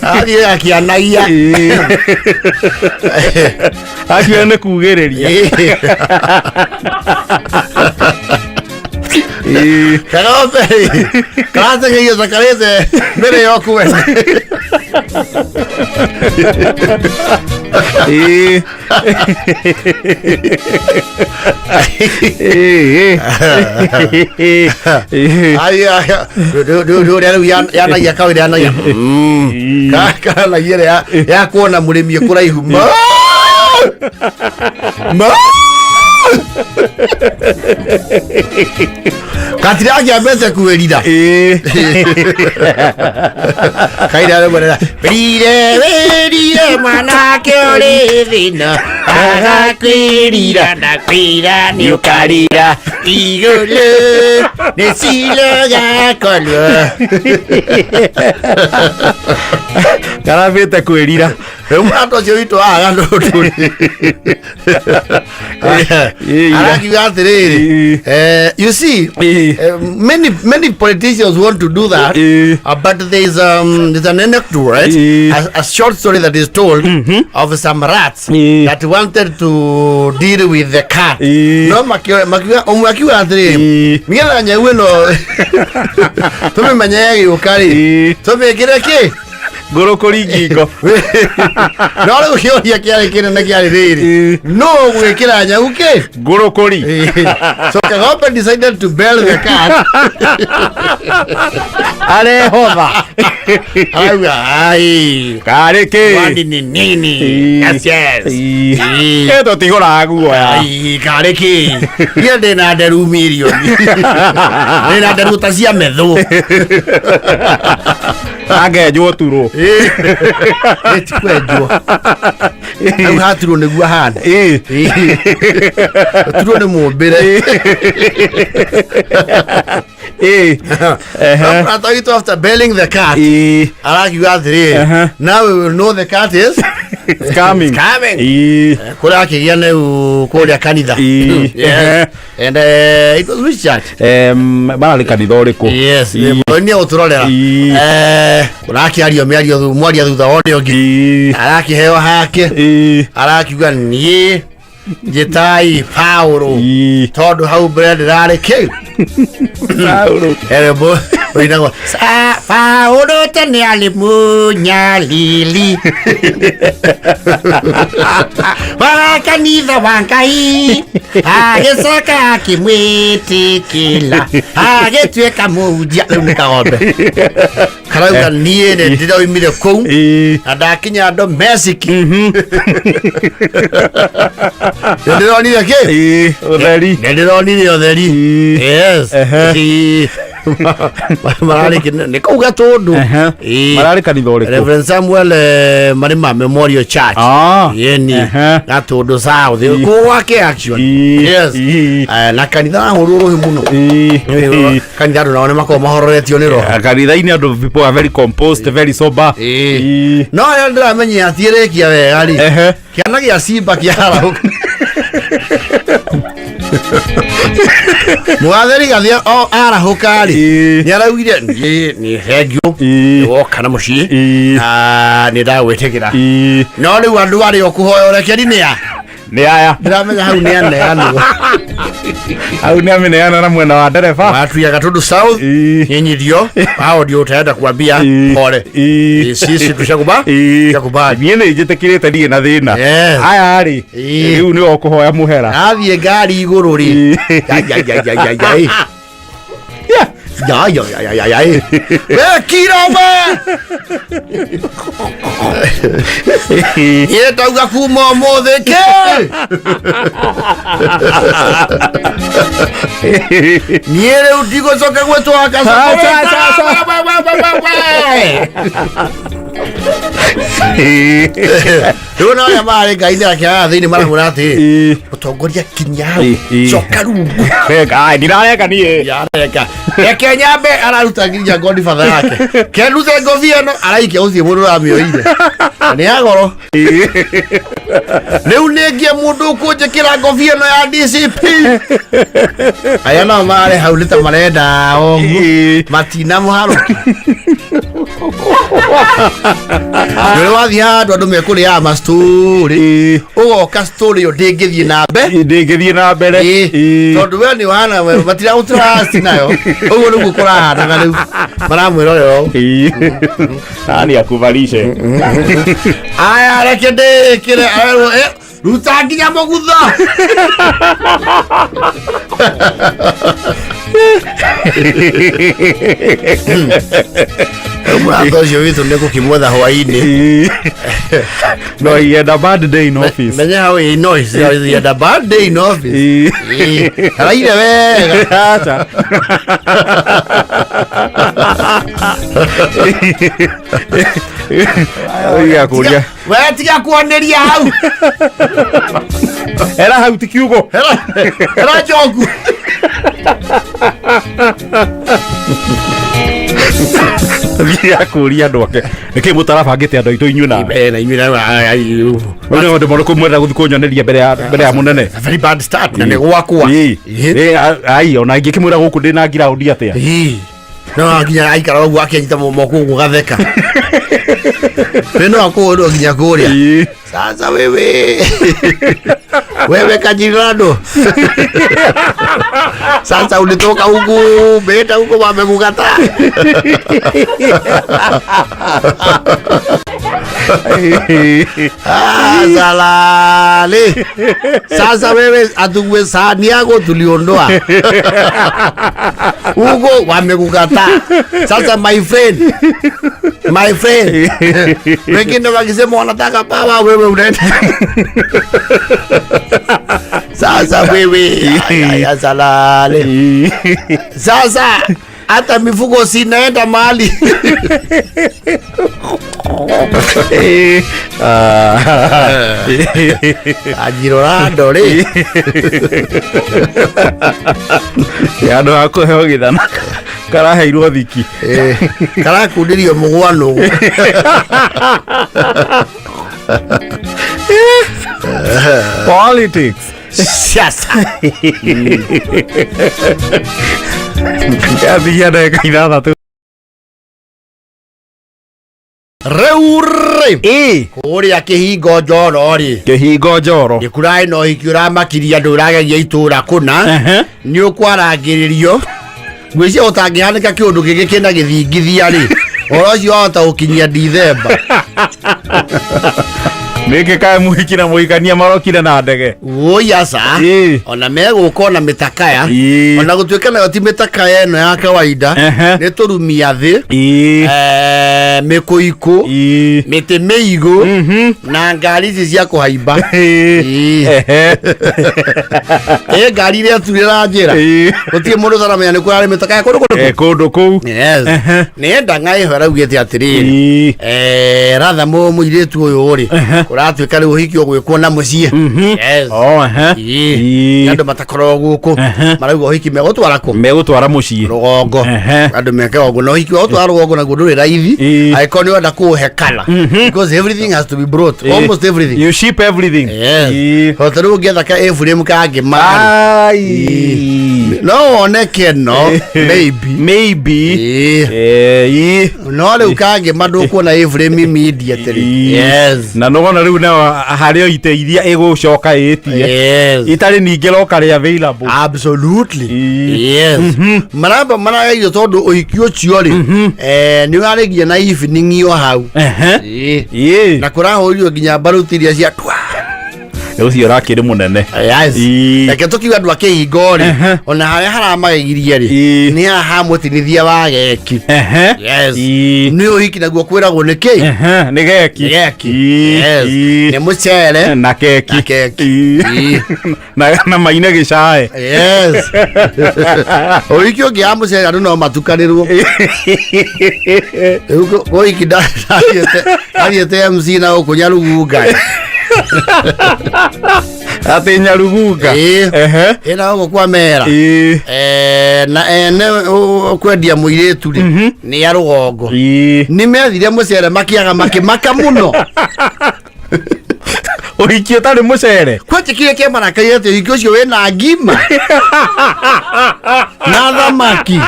Speaker 1: Athiĩ akĩanagia.
Speaker 2: Acio nĩ kugĩrĩria.
Speaker 1: Kagombe karategeio takarĩte mbere ya kwene.
Speaker 2: Ĩĩ. Ĩĩ. Ĩĩ.
Speaker 1: Rä rä u yanagia kawä yanagia karanagia ä ya kuona må rä mi kå raihu ma. Ma. Katirakiambete kwä rira.
Speaker 2: Ĩĩ.
Speaker 1: Kaira rä rire wärire mwanake å rä thä agakwä na kwä nä å karira igå nä cilo gakorwo.
Speaker 2: Karambĩte kwĩrira.
Speaker 1: Rĩu mũrata ũcio witũ haha Gatũndũ arakiuga atĩrĩrĩ, you see, many many politicians want to do that, but there's an anecdote, right? A short story that is told of some rats that wanted to deal with the cat. No makiuga ũmwe akiuga atĩrĩrĩ, nĩgetha nyau ĩno tũmĩmenye ĩgĩũka rĩ, tũmĩkĩre kĩ?
Speaker 2: Ngũrũkũri ngingo.
Speaker 1: No rĩu kĩũria kĩarĩ kĩnene kĩarĩ rĩrĩ, no gwĩkĩra nyau kĩ?
Speaker 2: Ngũrũkũri.
Speaker 1: So Kagombe decided to bell the cat.
Speaker 2: Arehotha.
Speaker 1: Arauga ai
Speaker 2: karĩ kĩ?
Speaker 1: Kwani ni nini? Yes.
Speaker 2: Ĩ tũtigũraga guoya.
Speaker 1: Ai, karĩ kĩ? Niĩ ndĩna nderu mirioni, ndĩna nderu ta cia methũ.
Speaker 2: Angenjwo turwo.
Speaker 1: Ĩ, ti kwenjwo hau hatirwo nĩguo hana. Turwo nĩ mũmbĩre. Mũrata witũ, after belling the cat, arakiuga atĩrĩrĩ, now we will know the cat is
Speaker 2: It's coming.
Speaker 1: Coming. Kũrĩa akĩgĩa nĩu kũrĩa kanitha. Yes. And it was which church?
Speaker 2: Mararĩ kanitha ũrĩkũ?
Speaker 1: Yes, nĩ ũtũrorera. Kũrakĩario mĩario mwaria thutha wa ũrĩa ũngĩ, arakĩheo hake, arakiuga niĩ njĩtai Paulo, tondũ hau mbere ndĩrarĩ kĩ?
Speaker 2: Paulo.
Speaker 1: Erebo ũinagwo Paulo tene arĩ mũnyariri wa kanitha wa Ngai, agĩcoka akĩmwĩtĩkĩra agĩtuĩka mũhunjia. Rĩu nĩ Kagombe karauga niĩ nĩ ndĩroimire kũu na ndakinya Domestic nĩ ndĩronire kĩ?
Speaker 2: Ũtheri.
Speaker 1: Nĩ ndĩronire ũtheri. Yes. Mararĩ nĩ kũu Gatũndũ.
Speaker 2: Mararĩ kanitha ũrĩkũ?
Speaker 1: Reverend Samuel, marĩ ma Memorial Church. Yeni Gatũndũ South kũu gwake actually. Yes. Na kanitha wahũrwo rũhĩ mũno. Kanitha andũ nao nĩ makoragwo mahororetio nĩ roho.
Speaker 2: Kanitha-inĩ andũ, people are very composed, very sober.
Speaker 1: No arĩa ndĩramenya atiĩrĩkia wega rĩ, kĩana gĩa simba kĩarahũka mũgatheri gathia o arahũka rĩ, nĩ araugire niĩ nĩ thengiũ woka na mũciĩ na nĩ ndagwĩtĩkĩra, no rĩu andũ arĩa ũkũhoya ũrekeri nĩ a?
Speaker 2: Nĩ aya.
Speaker 1: Ndĩramenya hau nĩ aneanwo.
Speaker 2: Hau nĩ ameneana na mwena wa ndereba.
Speaker 1: Watu ya Gatundu South, nyinyi ndio hao ndio utaenda kuambia pole. Sisi tushakuba tushakubali.
Speaker 2: Niĩ nĩ njĩtĩkĩrĩte, ndirĩ na thĩna. Aya rĩ, rĩu nĩo ũkũhoya mũhera.
Speaker 1: Athiĩ ngari igũrũ rĩ, ya ya ya ya ya ya ĩ. Ya ya ya ya ya ya ĩ. We kira we niĩ ndauga kuma ũmũthĩ kĩ niĩ rĩu ndigũcoka gwĩtwo.
Speaker 2: Aca, aca, aca.
Speaker 1: Rĩu na arĩa marĩ ngai-inĩ akĩaga thĩinĩ marahũra atĩ mũtongoria kinya hau. Coka rungu.
Speaker 2: Ai, ndirareka niĩ.
Speaker 1: Yareka reke nyambe araruta nginya godfather yake kendute ngobia ĩno araikia gũtirĩ mũndũ ũramĩoire na nĩ ya goro. Rĩu nĩngie mũndũ ũkũnjĩkĩra ngobia ĩno ya DCP. Aya nao marĩ hau nĩ ta marenda ũguo matina mũharũki. Nĩ wathiĩ handũ andũ mekũrĩaga ma story, ũgoka story ĩyo ndĩngĩthiĩ na mbe
Speaker 2: Ndĩngĩthiĩ na mbere.
Speaker 1: Tondũ we nĩ ũhana matiragũtrust nayo. Ũguo nĩguo kũrahanaga rĩu maramwĩrorera ũũ.
Speaker 2: Nani akuvalishe?
Speaker 1: Aya, reke ndĩkĩre. Arerwo, "Ruta nginya mũgutho." Rĩu mũrata ũcio witũ nĩ gũkĩmwetha hwainĩ.
Speaker 2: No, he had a bad day in office.
Speaker 1: Menya hau ĩ noise, he had a bad day in office. Araire wega.
Speaker 2: Aca. Oiga kũria.
Speaker 1: We tiga kuonĩria hau.
Speaker 2: Era hau ti kiugo.
Speaker 1: Era njogu.
Speaker 2: Athiĩ akũria andũ ake nĩkĩ mũtarabangĩte andũ aitũ inyuĩ nawe?
Speaker 1: Eh, na inyuĩ
Speaker 2: Rĩu nĩ maũndũ marĩkũ mwenda gũthiĩ kũnyoneria mbere ya mũnene?
Speaker 1: A very bad start na nĩ gwakwa.
Speaker 2: Ĩĩ. Ĩĩ, ai ona ingĩkĩmwĩra gũkũ ndĩ na ngiraundi atĩa?
Speaker 1: Ĩĩ. No nginya aikara ũguo akĩnyita moko ũguo gatheka we no akũhũrwo nginya kũrĩa. Sasa wewe, wewe kajirado, sasa ulitoka huku beta huko wamekukataa. Ah, salale. Sasa wewe atuwe sahani yako tuliondoa huko wamekukataa. Sasa my friend, my friend, wengine wakisema wanataka power, wewe unaenda. Sasa wewe, ay, ay, ay, salale. Sasa hata mifugo sinaenda mahali. Ajirorando rĩ.
Speaker 2: Andũ a kũheo gĩthana karaheirwo thiki.
Speaker 1: Eh, karakundĩrio mũgwanũ.
Speaker 2: Politics.
Speaker 1: Siasa.
Speaker 2: Yathiia ndagĩka 6.
Speaker 1: Rĩu rĩ, kũrĩa kĩhingo njoro rĩ,
Speaker 2: Kĩhingo njoro.
Speaker 1: Nĩ kũrarĩ na ũhiki ũramakirie andũ, ũragegia itũra kũna. Nĩ ũkwarangĩrĩrio ngwĩciria ũtangĩhanĩka kĩũndũ kĩngĩ kĩna gĩthingithia rĩ, ũhoro ũcio wahota gũkinyia Dithemba.
Speaker 2: Nĩkĩ kaĩ mũhiki na mũhikania marokire na ndege?
Speaker 1: Woi aca. Ona megũka ona mĩtakaya. Ona gũtuĩka nayo ti mĩtakaya ĩno ya kawaida. Nĩ tũrumia thĩ, mĩkũikũ, mĩtĩ mĩigũ na ngari ici cia kũhaimba. Ĩĩ. Ĩ ngari iria turĩra njĩra, gũtirĩ mũndũ ũtaramenya nĩ kũrarĩ mĩtakaya kũndũ kũndũ.
Speaker 2: Kũndũ kũu.
Speaker 1: Yes. Nĩ ndang'a ĩho ĩraugĩte atĩrĩrĩ, ratha mũirĩtu ũyũ rĩ, kũratuĩka rĩu ũhiki ũgwĩkwo na mũciĩ. Yes.
Speaker 2: Oh, ehe.
Speaker 1: Ĩĩ. Nĩ andũ matakoragwo gũkũ. Marauga ũhiki megũtwara kũ?
Speaker 2: Megũtwara mũciĩ.
Speaker 1: Rũgongo. Andũ meke ũguo na ũhiki wa gũtwara rũgongo naguo ndũrĩ raithi, angĩkorwo nĩ ũrenda kũũhe kala, because everything has to be brought, almost everything.
Speaker 2: You ship everything.
Speaker 1: Yes. Tondũ rĩu ũngĩetha ka A-frame kangĩ
Speaker 2: Ai.
Speaker 1: no wone keno maybe.
Speaker 2: Maybe.
Speaker 1: Ĩĩ. No rĩu kangĩma ndũkuona A-frame immediately. Yes.
Speaker 2: Na nĩwona rĩu nao harĩ o ite iria ĩgũcoka ĩtie itarĩ ningĩ locally available.
Speaker 1: Absolutely. Yes, maramba maragerio tondũ ũhiki ũcio rĩ, nĩ ũrarĩgia na evening o hau. Ĩĩ. Na kũrahũrirwo nginya mbaruti iria cia twa.
Speaker 2: Ũcio ũrakĩrĩ mũnene.
Speaker 1: Yes. Reke tũkiuga andũ a kĩhingo rĩ, ona harĩa haramagegirie rĩ, nĩ haha ha mũtinithia wa geki. Yes. Nĩ ũhiki naguo kwĩragwo nĩ kĩ?
Speaker 2: Nĩ geki.
Speaker 1: Nĩ geki. Yes. Nĩ mũcere
Speaker 2: na keki.
Speaker 1: Na keki.
Speaker 2: Na maine gĩcae.
Speaker 1: Yes, ũhiki ũngĩ wa mũcere andũ no matukanĩrwo. Rĩu ũhiki ndathiĩte MC na gũkũ Nyarugunga.
Speaker 2: Atĩ Nyarugunga?
Speaker 1: Ĩĩ. Ĩna gũkũ kwa mera. Na ene kwendia mũirĩtu rĩ nĩ a rũgongo. Nĩ methire mũcere makĩaga, makĩmaka mũno.
Speaker 2: Ũhiki ũtarĩ mũcere.
Speaker 1: Kwanjĩkire kĩamarakaire atĩ ũhiki ũcio wĩna ngima na thamaki.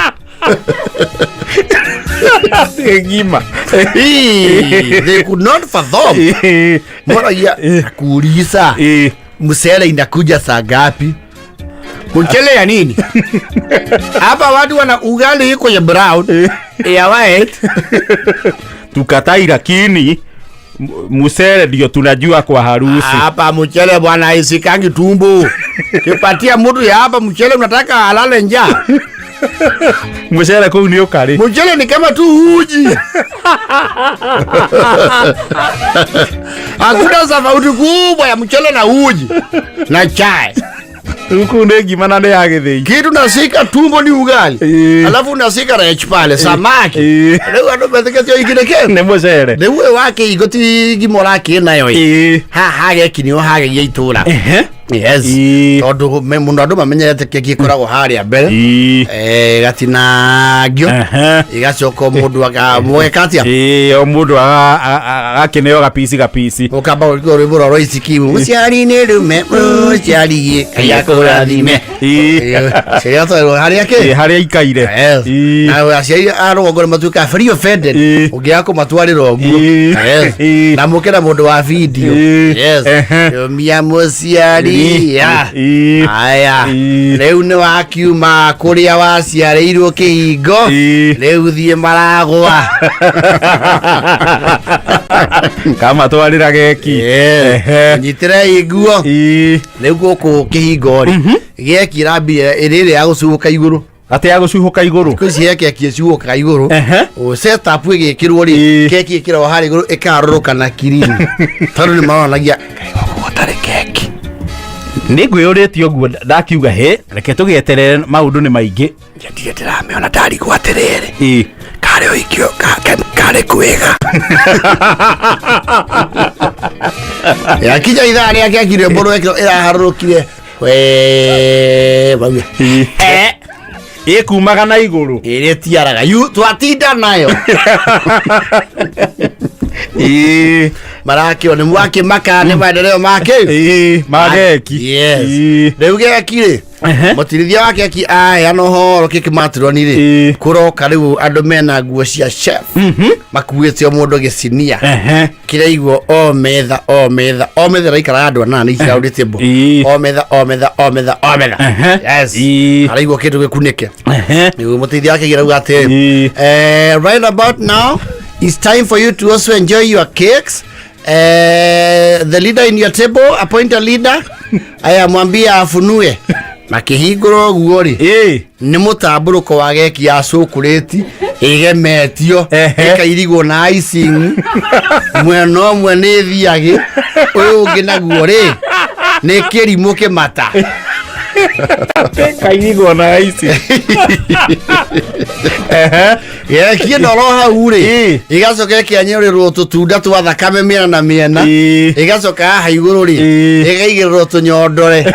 Speaker 2: Atĩ ngima?
Speaker 1: Ĩĩ, they could not fathom. Moragia kuuliza, mchele inakuja saa ngapi? Mchele ya nini? Hapa watu wana ugali iko ya brown, ya white.
Speaker 2: Tukatai, lakini mchele ndio tunajua kwa harusi.
Speaker 1: Hapa mchele bwana isikangi tumbo. Kipatia mtu ya hapa mchele unataka alale njaa.
Speaker 2: Mchele kũu nĩ ũkarĩ.
Speaker 1: Mchele ni kama tu uji. Hakuna tofauti kubwa ya mchele na uji na chai.
Speaker 2: Rĩu kũu nĩ ngima na nĩ ya gĩthĩi.
Speaker 1: Kitu nasika tumbo ni ugali. Alafu unasika rech pale samaki. Rĩu andũ metĩkĩtie ũhiki nĩ kĩ?
Speaker 2: Nĩ mũcere.
Speaker 1: Rĩu ũyũ wa kĩhingo ti ngima ũrakĩ nayo ĩ. Haha hageki nĩho hagegia itũra. Yes.
Speaker 2: Ĩĩ.
Speaker 1: Tondũ mũno andũ mamenyerete keki ĩkoragwo harĩa mbere.
Speaker 2: Ĩĩ.
Speaker 1: Ĩgatinangio. Ĩgacoka mũndũ mũgeka atĩa?
Speaker 2: Ĩĩ, o mũndũ agakĩneo gapici gapici.
Speaker 1: Ũkamba gwĩkĩrwo rwĩmbo rwa Royce Kimu. Mũciari nĩ rume, mũciari Ngai akũrathime.
Speaker 2: Ĩĩ.
Speaker 1: Ciari atwarwo harĩa kĩ?
Speaker 2: Ĩĩ, harĩa ikaire.
Speaker 1: Yes.
Speaker 2: Ĩĩ.
Speaker 1: Na aciari a rũgongo nĩ matuĩkaga very offended
Speaker 2: Ĩĩ.
Speaker 1: ũngĩaga kũmatwarĩra ũguo.
Speaker 2: Ĩĩ.
Speaker 1: Yes.
Speaker 2: Ĩĩ.
Speaker 1: Na mũke na mũndũ wa video.
Speaker 2: Ĩĩ.
Speaker 1: Yes.
Speaker 2: Ehe.
Speaker 1: Rũmia mũciari. Ya.
Speaker 2: Ĩĩ.
Speaker 1: Aya.
Speaker 2: Ĩĩ.
Speaker 1: Rĩu nĩ wakiuma kũrĩa waciarĩirwo kĩhingo.
Speaker 2: Ĩĩ.
Speaker 1: Rĩu thiĩ maragwa.
Speaker 2: Kamatwarĩra geki.
Speaker 1: Yes.
Speaker 2: Ehe.
Speaker 1: Nyitĩrei nguo.
Speaker 2: Ĩĩ.
Speaker 1: Rĩu gũkũ kĩhingo rĩ. Geki ĩrambia ĩrĩ ĩrĩa ya gũcuhũka igũrũ.
Speaker 2: Atĩ ya gũcuhũka igũrũ.
Speaker 1: Kwĩ cia keki ĩcuhũkaga igũrũ.
Speaker 2: Ehe.
Speaker 1: O setup ĩgĩkĩrwo rĩ,
Speaker 2: Ĩĩ.
Speaker 1: keki ĩkĩragwo harĩa igũrũ ĩkarũrũka na kirini. Tondũ nĩ maronanagia kaĩ gũkũ gũtarĩ keki.
Speaker 2: Nĩ ngwĩyũrĩtie ũguo ndakiuga hĩ reke tũgĩeterere maũndũ nĩ maingĩ.
Speaker 1: Ndirĩ ndĩramĩona ndarigwo atĩrĩrĩ.
Speaker 2: Ĩĩ.
Speaker 1: Karĩ ũikio karĩ kwĩga. Yakinya ithaa rĩa keki rwĩmbo rwekĩrwo ĩraharũrũkire. Wee mauga.
Speaker 2: Ĩĩ. Ĩkumaga na igũrũ.
Speaker 1: Ĩrĩa tiaraga. Yu twatinda nayo.
Speaker 2: Ĩĩ.
Speaker 1: Marakĩo nĩ mwakĩmaka nĩ maendeleo make.
Speaker 2: Ĩĩ, ma geki.
Speaker 1: Yes.
Speaker 2: Ĩĩ.
Speaker 1: Rĩu geki rĩ
Speaker 2: Ehe.
Speaker 1: mũtirithia wa keki aheana ũhoro kĩkĩmatironi rĩ
Speaker 2: Ĩĩ.
Speaker 1: kũroka rĩu andũ mena nguo cia chef makuĩte o mũndũ gĩcinia
Speaker 2: Ehe.
Speaker 1: kĩraigwo o metha o metha o metha ĩraikara andũ anana nĩ round table
Speaker 2: Ĩĩ.
Speaker 1: o metha o metha o metha o metha
Speaker 2: Ehe.
Speaker 1: yes
Speaker 2: Ĩĩ.
Speaker 1: araigwo kĩndũ gĩkunĩke
Speaker 2: Ehe.
Speaker 1: nĩguo mũteithia wake arauga atĩ
Speaker 2: Ĩĩ.
Speaker 1: Right about now it's time for you to also enjoy your cakes. The leader in your table, appoint a leader. Aya mwambie afunue makĩhingũra ũguo rĩ
Speaker 2: Ĩĩ.
Speaker 1: nĩ mũtambũrũko wa geki ya cũkũrĩti ĩgemetio
Speaker 2: Ehe.
Speaker 1: ĩkairigwo na icing mwena ũmwe nĩ thiagĩ ũyũ ũngĩ naguo rĩ nĩ kĩrimũ kĩmata.
Speaker 2: Kairigwo na ici. Ehe.
Speaker 1: Geki ĩno oro hau rĩ
Speaker 2: Ĩĩ.
Speaker 1: ĩgacoka ĩkĩanyũrĩrwo tũtunda twa thakame mĩena na mĩena
Speaker 2: Ĩĩ.
Speaker 1: ĩgacoka haha igũrũ rĩ
Speaker 2: Ĩĩ.
Speaker 1: ĩkaigĩrĩrwo tũnyondore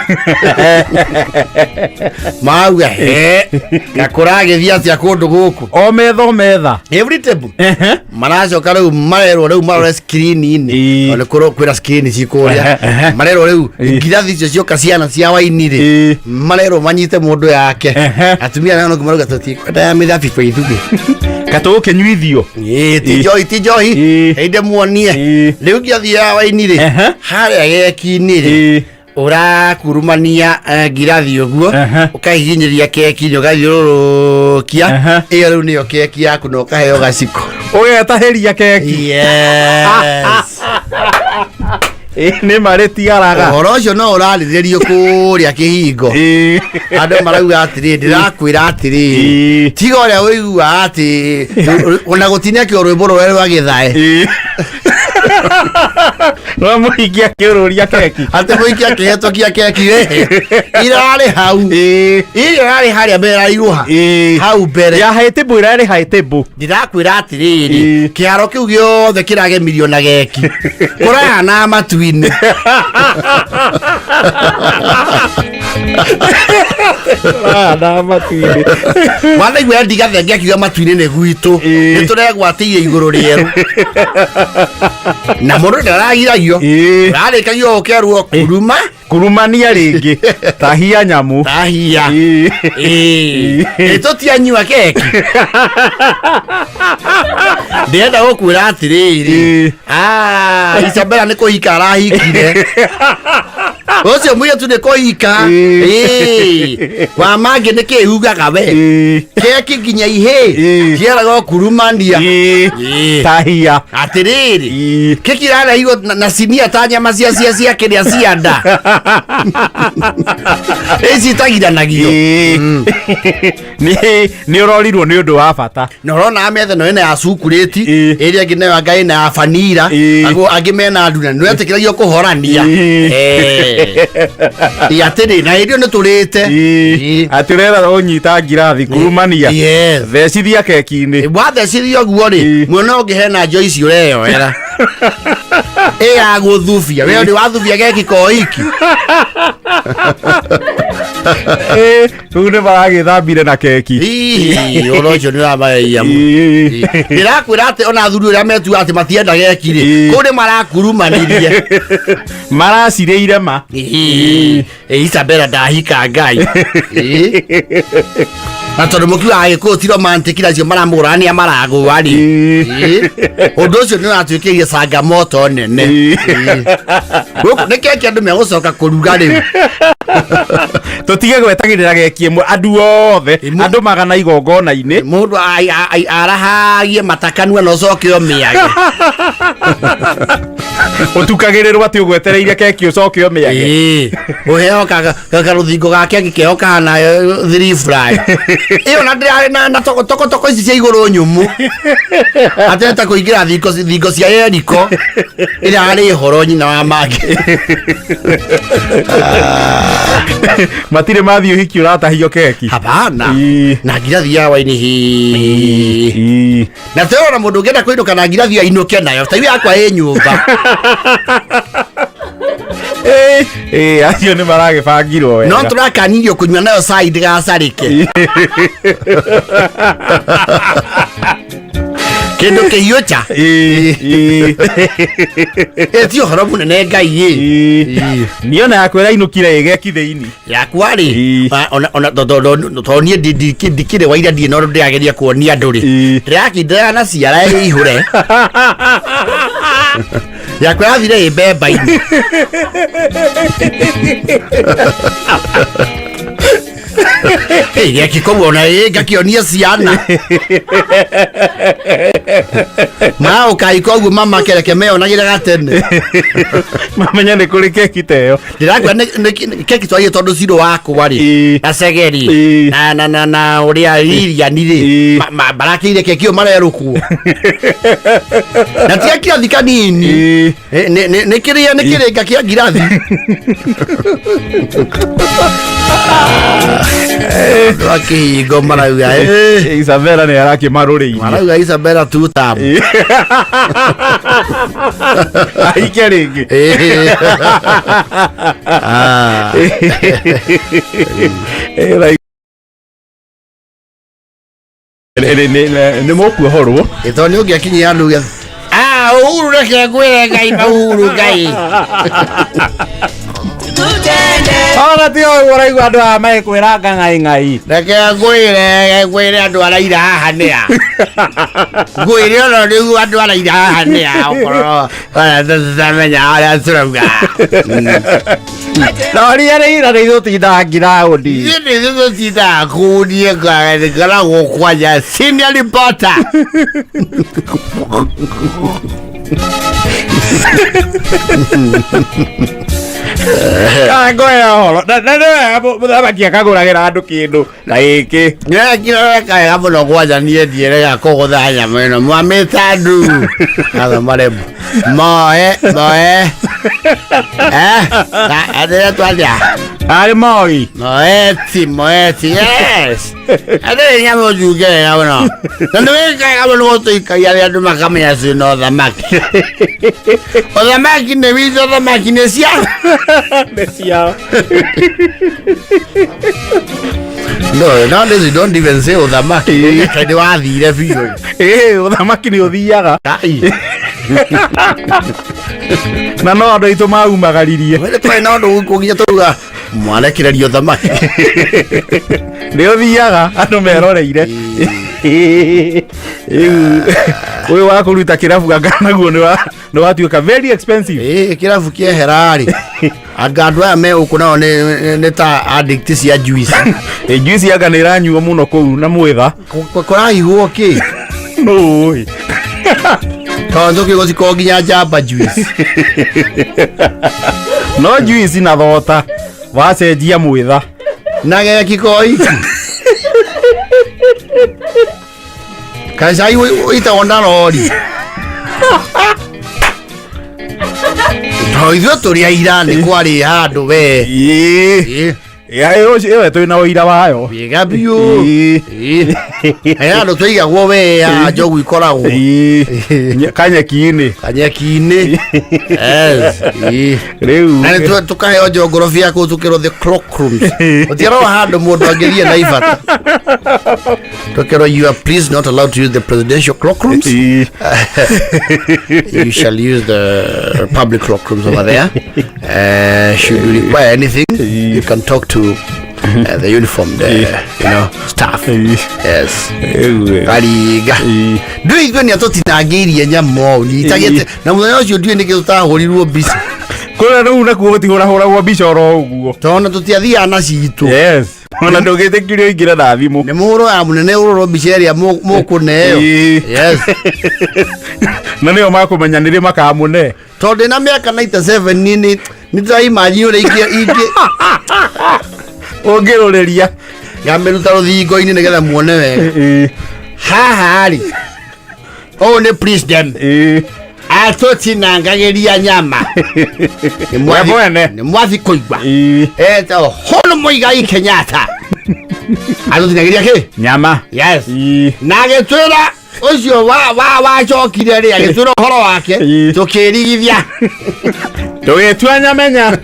Speaker 1: mauga he gakũragĩthiĩ atĩa kũndũ gũkũ
Speaker 2: O metha o metha.
Speaker 1: Every table.
Speaker 2: Ehe.
Speaker 1: Maracoka rĩu marerwo rĩu marore screen-inĩ
Speaker 2: Ĩĩ.
Speaker 1: Tondũ kwĩna screen ci kũrĩa
Speaker 2: Ehe, ehe.
Speaker 1: marerwo rĩu
Speaker 2: Ĩĩ.
Speaker 1: ngirathi icio cioka ciana cia waini rĩ
Speaker 2: Ĩĩ.
Speaker 1: marerwo manyite mũndũ yake
Speaker 2: Ehe.
Speaker 1: atumia nao nĩguo marauga tũtikwenda ya mĩthabibũ ithuĩ.
Speaker 2: Katũgũkĩnyuithio.
Speaker 1: Ĩĩ, ti
Speaker 2: Ĩĩ.
Speaker 1: njohi ti njohi
Speaker 2: Ĩĩ.
Speaker 1: ĩndĩ muonie
Speaker 2: Ĩĩ.
Speaker 1: rĩu ngirathi ya waini rĩ
Speaker 2: Ehe.
Speaker 1: harĩa geki-inĩ rĩ
Speaker 2: Ĩĩ.
Speaker 1: ũrakurumania ngirathi ũguo
Speaker 2: Ehe.
Speaker 1: ũkahihinyĩria keki-inĩ ũgathiũrũrũkia
Speaker 2: Ehe.
Speaker 1: ĩyo rĩu nĩyo keki yaku na ũkaheo gaciko.
Speaker 2: Ũgetahĩria keki.
Speaker 1: Yes.
Speaker 2: Ĩĩ, nĩ marĩ tigaraga.
Speaker 1: Ũhoro ũcio no ũrarĩrĩrio kũrĩa kĩhingo.
Speaker 2: Ĩĩ.
Speaker 1: Andũ marauga atĩrĩ ndĩrakwĩra atĩrĩrĩ
Speaker 2: Ĩĩ.
Speaker 1: tiga ũrĩa ũiguaga atĩ ona gũtinakĩo rwĩmbo rũrĩa rwa gĩthae.
Speaker 2: Ĩĩ. No mũhingi akĩũrũria keki.
Speaker 1: Atĩ mũhingi akĩhetũkia keki rĩ irarĩ hau.
Speaker 2: Ĩĩ.
Speaker 1: Irio irarĩ harĩa mbere irairũha.
Speaker 2: Ĩĩ.
Speaker 1: Hau mbere.
Speaker 2: Ya high table ĩrarĩ high table.
Speaker 1: Ndĩrakwĩra atĩrĩrĩ
Speaker 2: Ĩĩ.
Speaker 1: kĩharo kĩu gĩothe kĩragemirio na geki kũraya na matu-inĩ.
Speaker 2: Kũraya na matu-inĩ.
Speaker 1: Wanaigua Eddie Gathenge akiuga matu-inĩ nĩ gwitũ
Speaker 2: Ĩĩ.
Speaker 1: nĩ tũregwatĩire igũrũ rĩerũ na mũndũ ndaragiragio
Speaker 2: Ĩĩ.
Speaker 1: ũrarĩkagio ũkerwo kuruma
Speaker 2: Kurumania rĩngĩ tahia nyamũ.
Speaker 1: Tahia.
Speaker 2: Ĩĩ.
Speaker 1: Ĩĩ. Ĩ tũtianyua keki ndĩrenda gũkwĩra atĩrĩrĩ
Speaker 2: Ĩĩ.
Speaker 1: Isabella nĩ kũhika arahikire ũcio mũirĩtu nĩ kũhika.
Speaker 2: Ĩĩ.
Speaker 1: Ĩĩ. Wa mangĩ nĩ kĩ ugaga we
Speaker 2: Ĩĩ.
Speaker 1: keki nginya ihĩ
Speaker 2: Ĩĩ.
Speaker 1: ciaragwo kurumania.
Speaker 2: Ĩĩ.
Speaker 1: Ĩĩ.
Speaker 2: Tahia.
Speaker 1: Atĩrĩrĩ
Speaker 2: Ĩĩ.
Speaker 1: keki irareirwo na cinia ta nyama cia kĩrĩa cia nda ici itagiranagio.
Speaker 2: Ĩĩ. Nĩ ũrorirwo nĩ ũndũ wa bata.
Speaker 1: Na ũrona metha ĩno ĩna ya cukurĩti
Speaker 2: Ĩĩ.
Speaker 1: ĩrĩa ĩngĩ nayo anga ĩna ya vanilla
Speaker 2: Ĩĩ.
Speaker 1: Angĩ mena nduna nĩ wetĩkĩragio kũhorania.
Speaker 2: Ĩĩ.
Speaker 1: Ĩĩ atĩrĩ na hĩndĩ ĩyo nĩ tũrĩte.
Speaker 2: Ĩĩ.
Speaker 1: Ĩĩ.
Speaker 2: Atĩ ũrera ũnyita ngirathi kurumania.
Speaker 1: Yes.
Speaker 2: Thecithia keki-inĩ.
Speaker 1: Wathecithia ũguo rĩ
Speaker 2: Ĩĩ.
Speaker 1: mwena ũngĩ hena Joyce ũreyoera. Ĩ ya gũthubia we nĩ wathubia geki koiki.
Speaker 2: Rĩu nĩ maragĩthambire na keki.
Speaker 1: Hihi ũhoro ũcio nĩ ũramageia mũno. Ndĩrakwĩra atĩ ona athuri ũrĩa metuaga atĩ matienda geki rĩ, kũu nĩ marakurumanirie.
Speaker 2: Maracirĩire ma.
Speaker 1: Ĩ, Isabella ndahika Ngai. Ĩ. Na tondũ mũkiugaga Gĩkũyũ ti romantic na acio maramũgũraga nĩa maragũa rĩ. Ĩ. Ũndũ ũcio nĩ ũratuĩkĩire cangamoto nene. Ĩ. Gũkũ nĩ keki andũ megũcoka kũruga rĩu.
Speaker 2: Tũtige gwetagĩrĩra geki ĩmwe andũ othe andũ magana igongona-inĩ.
Speaker 1: Mũndũ arahagie matakanua na ũcoke ũmĩage.
Speaker 2: Ũtukagĩrĩrwo atĩ ũgwetereire keki ũcoke ũmĩage.
Speaker 1: Ĩĩ. Ũheo karũthingo ga keki keo kahana three fry. Ĩyo na ndĩrarĩ na toko toko toko ici cia igũrũ nyũmũ. Ateta kũingĩra thingo cia Yeriko. Ĩrarĩ horo nyina wa mangĩ.
Speaker 2: Matirĩ mathiĩ ũhiki ũratahio keki.
Speaker 1: Hapana.
Speaker 2: Ĩĩ.
Speaker 1: Na ngirathi ya waini hi.
Speaker 2: Ĩĩ.
Speaker 1: Na tũrona mũndũ ũngĩenda kũinũka na ngirathi ainũke nayo. Ta yakwa ĩ nyũmba.
Speaker 2: Ĩĩ, acio nĩ maragĩbangirwo wega.
Speaker 1: No tũrakanirio kũnyua nayo cai ndĩgacarĩke. Kĩndũ kĩhiũ cha.
Speaker 2: Ĩĩ, ĩĩ.
Speaker 1: Ĩ ti ũhoro mũnene Ngai ĩ.
Speaker 2: Ĩĩ. Niĩ ona yakwa ĩrainũkire ĩ geki thĩinĩ.
Speaker 1: Yakwa rĩ,
Speaker 2: Ĩĩ.
Speaker 1: ona tondũ niĩ ndikĩrĩ wa ira ndirĩ na ũndũ ndĩrageria kuonia andũ rĩ.
Speaker 2: Ĩĩ.
Speaker 1: Ndĩrakindĩra na ciara ĩihũre. Yakwa yathire ĩ mbemba-inĩ. Ĩ, geki koguo ona ĩ ngakĩonia ciana. Maũkai koguo mama kereke meyonagĩre gatene.
Speaker 2: Mamenya nĩ kũrĩ keki ta ĩyo.
Speaker 1: Ndĩrakua keki twaire tondũ cirũ wakwa rĩ
Speaker 2: Ĩĩ.
Speaker 1: na cegeri
Speaker 2: Ĩĩ.
Speaker 1: na ũrĩa ririani rĩ
Speaker 2: Ĩĩ.
Speaker 1: marakĩire keki ĩyo marerũkwo na tia kirathi kanini.
Speaker 2: Ĩĩ.
Speaker 1: Nĩ kĩrĩa nĩ kĩrĩnga kĩa ngirathi. Andũ a kĩhingo marauga
Speaker 2: Isabella nĩ arakĩmarũrĩirie.
Speaker 1: Marauga Isabella two term.
Speaker 2: Ahike rĩngĩ.
Speaker 1: Ah.
Speaker 2: Nĩ mũkuohorwo.
Speaker 1: Ĩ, tondũ nĩ ũngĩakinyia andũ uge, "Ah, Uhuru reke ngwĩre Ngai Uhuru Ngai."
Speaker 2: Ona ti ũguo ũraigua andũ aya magĩkwĩra ng'ang'ai ng'ai.
Speaker 1: Reke ngwĩre andũ araira haha nĩ a. Ngwĩre ona rĩu andũ araira haha nĩ a okorwo tũtamenya arĩa tũrauga.
Speaker 2: No ria rĩira nĩ ithuĩ tũtindaga ngiraũndi.
Speaker 1: Ithuĩ nĩ ithuĩ tũtindaga kũu niĩ ngoragwo kwanja senior reporter.
Speaker 2: Ngoya ũhoro. Na nĩ wega mũthamaki akagũragĩra andũ kĩndũ na gĩkĩ.
Speaker 1: Nĩrekira wega mũno kwanja niĩ ndiĩrega kũgũtha nyamũ ĩno mwamĩta ndu. Atho marembo. Moe, moe. Atĩrĩa twathia.
Speaker 2: Arĩ Moi.
Speaker 1: Moeti, moeti, yes. Atĩrĩ nyamũ njunge wega mũno. Na nĩ wĩkaga mũno gũtũikaria arĩa andũ makamenya ciĩna ũthamaki. Ũthamaki nĩ witũ, ũthamaki nĩ cia.
Speaker 2: Nĩ ciao.
Speaker 1: No, nowadays you don't even say ũthamaki. Nĩ wathire biũ.
Speaker 2: Ĩĩ, ũthamaki nĩ ũthiaga.
Speaker 1: Kai.
Speaker 2: Na no andũ aitũ maumagaririe.
Speaker 1: Wene twarĩ na ũndũ kũnginya tũruga mwarekereria ũthamaki.
Speaker 2: Nĩ ũthiaga andũ meroreire. Rĩu ũyũ wa kũruta kĩrabu anga naguo nĩ watuĩka very expensive.
Speaker 1: Ĩĩ, kĩrabu kĩehera rĩ, anga andũ aya me gũkũ nao nĩ ta addict cia juice.
Speaker 2: Ĩ, juice anga nĩ ĩranyuo mũno kũu na mwĩtha.
Speaker 1: Kũrahihwo kĩ?
Speaker 2: Nũĩ.
Speaker 1: Tondũ njũkĩ gũcikorwo nginya njamba juice.
Speaker 2: No juice na thota wacenjia mwĩtha.
Speaker 1: Na geki koiki. Kacai wĩtagwo na rori. Tondũ ithuĩ tũrĩ aira nĩ kwarĩ handũ we.
Speaker 2: Ĩĩ.
Speaker 1: Ĩĩ.
Speaker 2: Ya, ĩyo twĩna ũira wayo.
Speaker 1: Wega biũ. Ĩĩ. He handũ twaigagwo we ya njogu ikoragwo.
Speaker 2: Kanyeki-inĩ.
Speaker 1: Kanyeki-inĩ. Yes. Ĩĩ.
Speaker 2: Rĩu
Speaker 1: Na nĩ tũkaheo njongorobia kũu tũkĩrwo the clock rooms. Gũtiarorwo handũ mũndũ angĩthiĩ na ibata. Tũkĩrwo, you are please not allowed to use the presidential clock rooms. You shall use the public clock rooms over there. Should you require anything, you can talk to the uniformed staff. Yes. Kariga. Ndũĩ ithuĩ nĩ atũtinangĩirie nyama ũũ nyitagĩte na mũthenya ũcio ndiũĩ nĩkĩ tũtahũrirwo mbica.
Speaker 2: Kũrĩa rĩu nakuo gũtihũrahũragwo mbica oro ũguo.
Speaker 1: Tondũ tũtiathiaga na citũ.
Speaker 2: Yes, ona ndũgĩtĩkirio ingĩra na thimũ.
Speaker 1: Nĩ mũhũro ya mũnene ũrorwo mbica ĩrĩa mũkũneo. Yes.
Speaker 2: Na nĩo makũmenya nĩrĩ makamũne.
Speaker 1: Tondũ ndĩna mĩaka 97 nĩ ndĩraimagine ũrĩa ingĩ
Speaker 2: Ũngĩrũrĩria.
Speaker 1: Ngamĩruta rũthingo-inĩ nĩgetha muone wega. Haha rĩ, ũyũ nĩ president. Atũtinangagĩria nyama. Nĩ
Speaker 2: We mwene.
Speaker 1: Nĩ mwathi kũigua. Etagwo Hon Muigai Kenyatta. Atũtinagĩria kĩ?
Speaker 2: Nyama.
Speaker 1: Yes. Na agĩtwĩra ũcio wa wacokire rĩ, agĩtwĩra ũhoro wake. Tũkĩrigithia.
Speaker 2: Tũgĩtua nyamenya.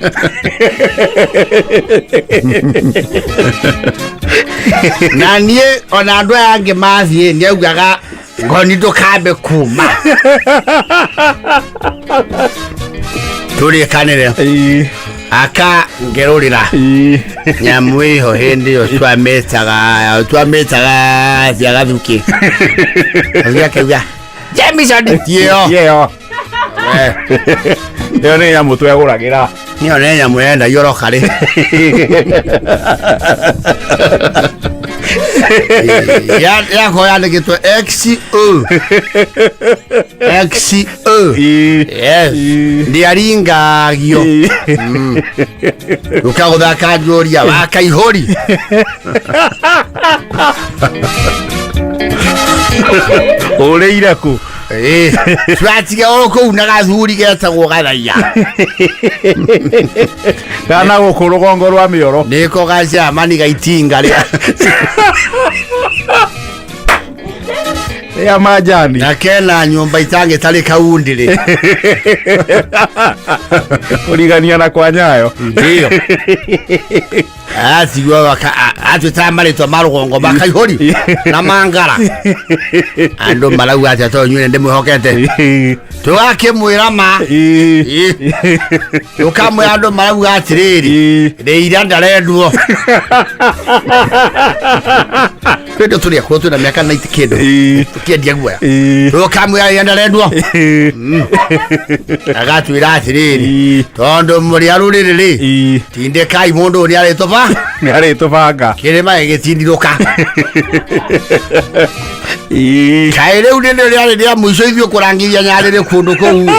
Speaker 1: Na niĩ ona andũ aya angĩ mathiĩ nĩ augaga ngoni ndũkambe kuma. Tũrĩkanĩre. Aka ngerũrĩra. Nyamũ ĩho hĩndĩ ĩyo twamĩtaga cia gathukĩ. Gathukĩ akauga, Jameson ti ĩyo.
Speaker 2: Ti ĩyo. Ĩyo nĩ nyamũ twegũragĩra.
Speaker 1: Ĩyo nĩ nyamũ yendagio oro karĩ. Yakorwo yandĩkĩtwo XO. XO. Yes. Ndĩaringagio. Ũka gũthaka njũria wa kaihũri.
Speaker 2: Ũrĩire kũ?
Speaker 1: Twatiga o kũu na gathuri getagwo gathaiya.
Speaker 2: Kana gũkũ rũgongo rwa mĩoro.
Speaker 1: Nĩko gacamani gaitinga rĩa.
Speaker 2: Rĩa majani.
Speaker 1: Na kena nyũmba itangĩtarĩ kaundi rĩ.
Speaker 2: Kũrigania na kwa Nyayo.
Speaker 1: Ndio. Atigua atwĩtaga marĩtwa ma rũgongo ma Kaihũri na Mangara. Andũ marauga atĩa tondũ inyuĩ nĩndĩmwĩhokete. Tũgakĩmwĩra ma. Tũkamwĩra andũ marauga atĩrĩrĩ, rĩira ndarendwo. Twende tũrĩ akũrũ twĩna mĩaka 90 kĩndũ. Tũkĩendia guoya. Tũkamwĩra rĩira ndarendwo. Agatwĩra atĩrĩrĩ, tondũ mũrĩ a rũrĩrĩ rĩ, tindĩkai mũndũ ũyũ nĩarĩtũba.
Speaker 2: Nĩarĩtũbanga.
Speaker 1: Kĩrĩma gĩgĩtindirũka. Kaĩ rĩu nĩrĩo rĩarĩ rĩa mũico ithuĩ kũrangithia nyarĩrĩ kũndũ kũu.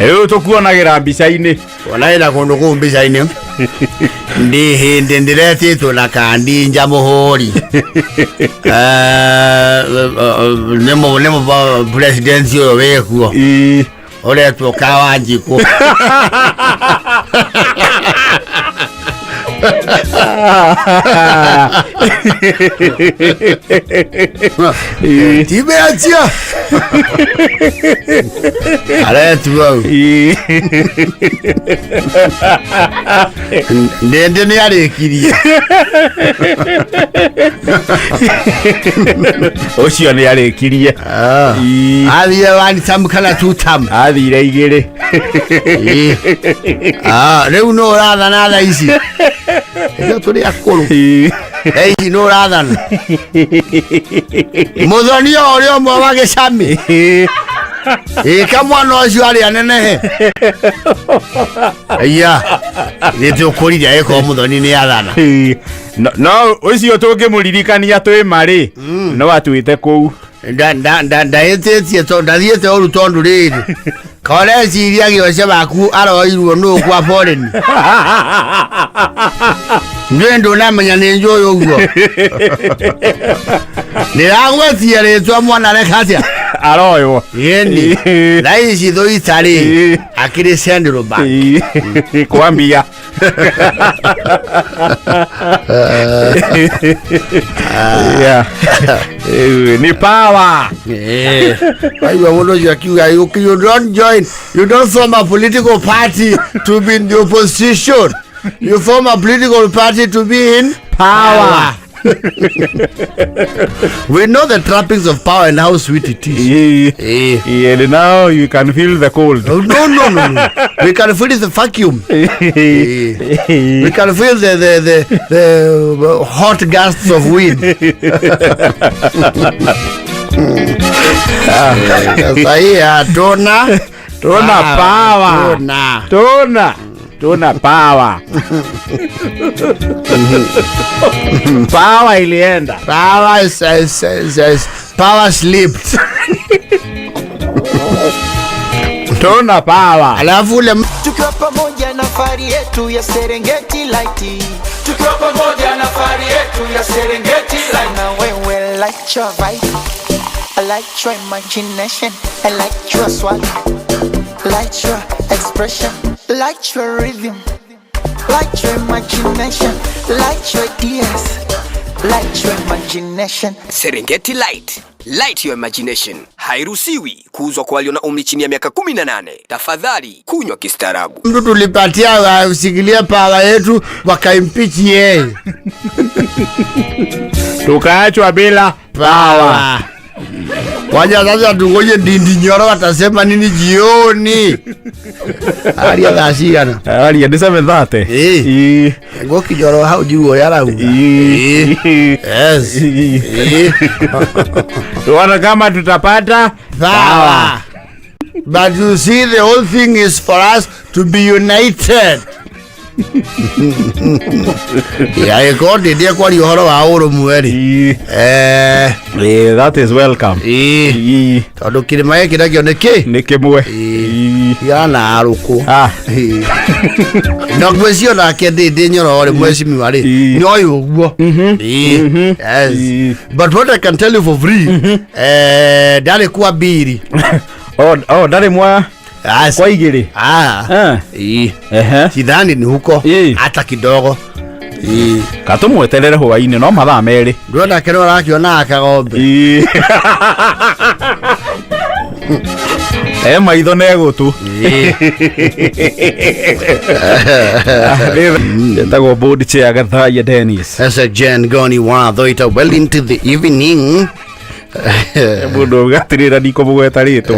Speaker 2: Rĩu tũkuonagĩra mbica-inĩ.
Speaker 1: Kuonagĩra kũndũ kũu mbica-inĩ. Ndĩ hĩndĩ ndĩretĩtwo na kandi nja mũhũri. Nĩ mũ president ũyũ wĩkuo. Ũretwo Kawanjikũ. Timeachia. Aretwo hau. Ndende nĩ arĩkirie.
Speaker 2: Ũcio nĩ arĩkirie.
Speaker 1: Athire one term kana two term?
Speaker 2: Athire igĩrĩ.
Speaker 1: Rĩu nũ ũrathana thaa ici? Ithuĩ tũrĩ akũrũ. Thaa ici nũ ũrathana? Mũthoni o ũrĩa ũmwe wa gĩcami. Ĩka mwana ũcio arĩ anenehe. Iya. Nĩ tũkũrire ĩkorwo mũthoni nĩ athana.
Speaker 2: No ũcio tũngĩmũririkania twĩ marĩ no atwĩte kũu.
Speaker 1: Ndaĩtĩtie tondũ ndathiĩte ũru tondũ rĩrĩ koreciria gĩoce waku aroirwo nũ kwa foreign. Njũĩ ndũnamenya nĩ njũĩ ũguo. Ndĩragwetia rĩtwa mwana areka atĩa?
Speaker 2: Aroywo.
Speaker 1: Yeni. Thaa ici thũita rĩ, akĩrĩ Central Bank.
Speaker 2: Kwambia. Yeah. Ni power.
Speaker 1: Waigua mũndũ ũcio akiuga you don't join, you don't form a political party to be in the opposition. You form a political party to be in
Speaker 2: Power.
Speaker 1: We know the trappings of power and how sweet it is.
Speaker 2: Yeah.
Speaker 1: Eh.
Speaker 2: And now you can feel the cold.
Speaker 1: No, no, no, no, no. We can feel the vacuum. Eh. We can feel the hot gusts of wind. Sasa hii hatuna
Speaker 2: Tuna power.
Speaker 1: Tuna.
Speaker 2: Tuna power. Power ilienda.
Speaker 1: Power is power slipped.
Speaker 2: Tuna power.
Speaker 1: Alafu ule
Speaker 4: Tukiwa pamoja na fari yetu ya Serengeti Light.
Speaker 5: Tukiwa pamoja na fari yetu ya Serengeti Light.
Speaker 4: Na wewe like your vibe, I like your imagination, I like your swag, like your expression, like your rhythm, like your imagination, like your ideas, like your imagination.
Speaker 6: Serengeti Light. Light your imagination. Hairuhusiwi kuuzwa kwa walio na umri chini ya miaka 18. Tafadhali kunywa kistaarabu.
Speaker 1: Mtu tulipatia wasikilie power yetu wakaimpeach yeye.
Speaker 2: Tukaachwa bila
Speaker 1: Power. Waja sasa tungoje Ndindi Nyoro watasema nini jioni. Aria thaa cigana?
Speaker 2: Aria ni 7:30.
Speaker 1: Eh. Ngũkinyoro hau njiguo yarauga. Yes.
Speaker 2: Tuone kama tutapata
Speaker 1: Power. But you see, the whole thing is for us to be united. Ya ĩkorwo ndĩndĩe kwaria ũhoro wa ũrũmwe rĩ.
Speaker 2: That is welcome.
Speaker 1: Tondũ kĩrĩma gĩkĩ nakĩo nĩ kĩ?
Speaker 2: Nĩ kĩmwe.
Speaker 1: Tigana na arũkũ. No ngwĩciria nake Ndindi Nyoro rĩ, mheshimiwa rĩ, nĩ oĩ ũguo. Yes. But what I can tell you for free, ndarĩ kwa mbiri.
Speaker 2: Oh, ndarĩ mwa kwa igĩrĩ.
Speaker 1: Sidhani ni huko hata kidogo.
Speaker 2: Katũmweterere hwainĩ no mathaa merĩ.
Speaker 1: Ndũrona kĩrĩa ũrakĩona akagombe.
Speaker 2: Maitho na egũtũ. Etagwo board chair Gathaiya Dennis.
Speaker 1: Esa Jen Goni wa Thoita well into the evening.
Speaker 2: Mũndũ auga atĩrĩra ndikũmũgweta rĩtwa.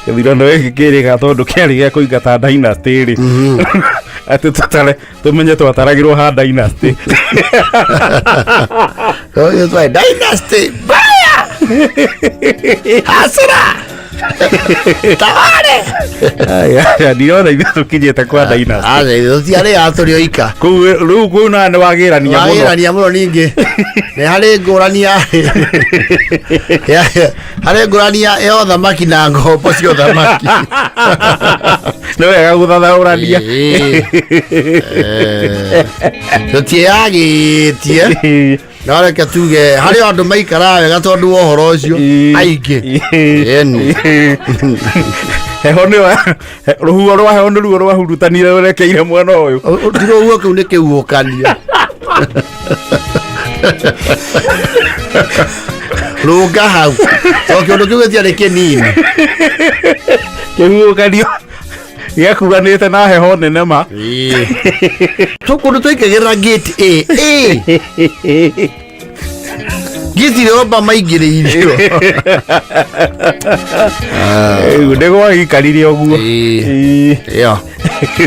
Speaker 2: Gĩthurano gĩkĩ kĩrĩga tondũ kĩarĩ gĩa kũingata dynasty rĩ. Atĩ tũtare tũmenye twataragĩrwo ha dynasty.
Speaker 1: Oh, it's like dynasty. Baya! Hasira! Taware!
Speaker 2: Aya, ndirona ithuĩ tũkinyĩte kwa dynasty.
Speaker 1: Aca, ithuĩ tũtiarĩ a tũrĩ oika.
Speaker 2: Kũu rĩu kũu na nĩ wagĩrania mũno.
Speaker 1: Wagĩrania mũno ningĩ. Nĩ harĩ ngũrani ya harĩ ngũrani ya ũthamaki na ngombo cia ũthamaki.
Speaker 2: Nĩ wega gũthathaũrania.
Speaker 1: Tũtiĩyagĩtie. No reke tuge harĩ andũ maikaraga wega tondũ wa ũhoro ũcio aingĩ. Ĩni.
Speaker 2: Heho nĩyo rũhuho rwa heho nĩruo rwahurutanire rũrekeire mwena ũyũ.
Speaker 1: Ti rũhuho kĩu nĩ kĩhuhũkanio. Rũnga hau. Tondũ kĩũndũ kĩu gĩtiarĩ kĩnini.
Speaker 2: Kĩhuhũkanio gĩakuanĩte na heho nene ma.
Speaker 1: Tũkũndũ twaikagĩrĩra gate A. A. Gate ĩrĩa Obama aingĩrĩirio.
Speaker 2: Rĩu nĩ gwagĩikarire ũguo.
Speaker 1: Ĩyo.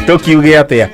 Speaker 2: Tũkiuge atĩa?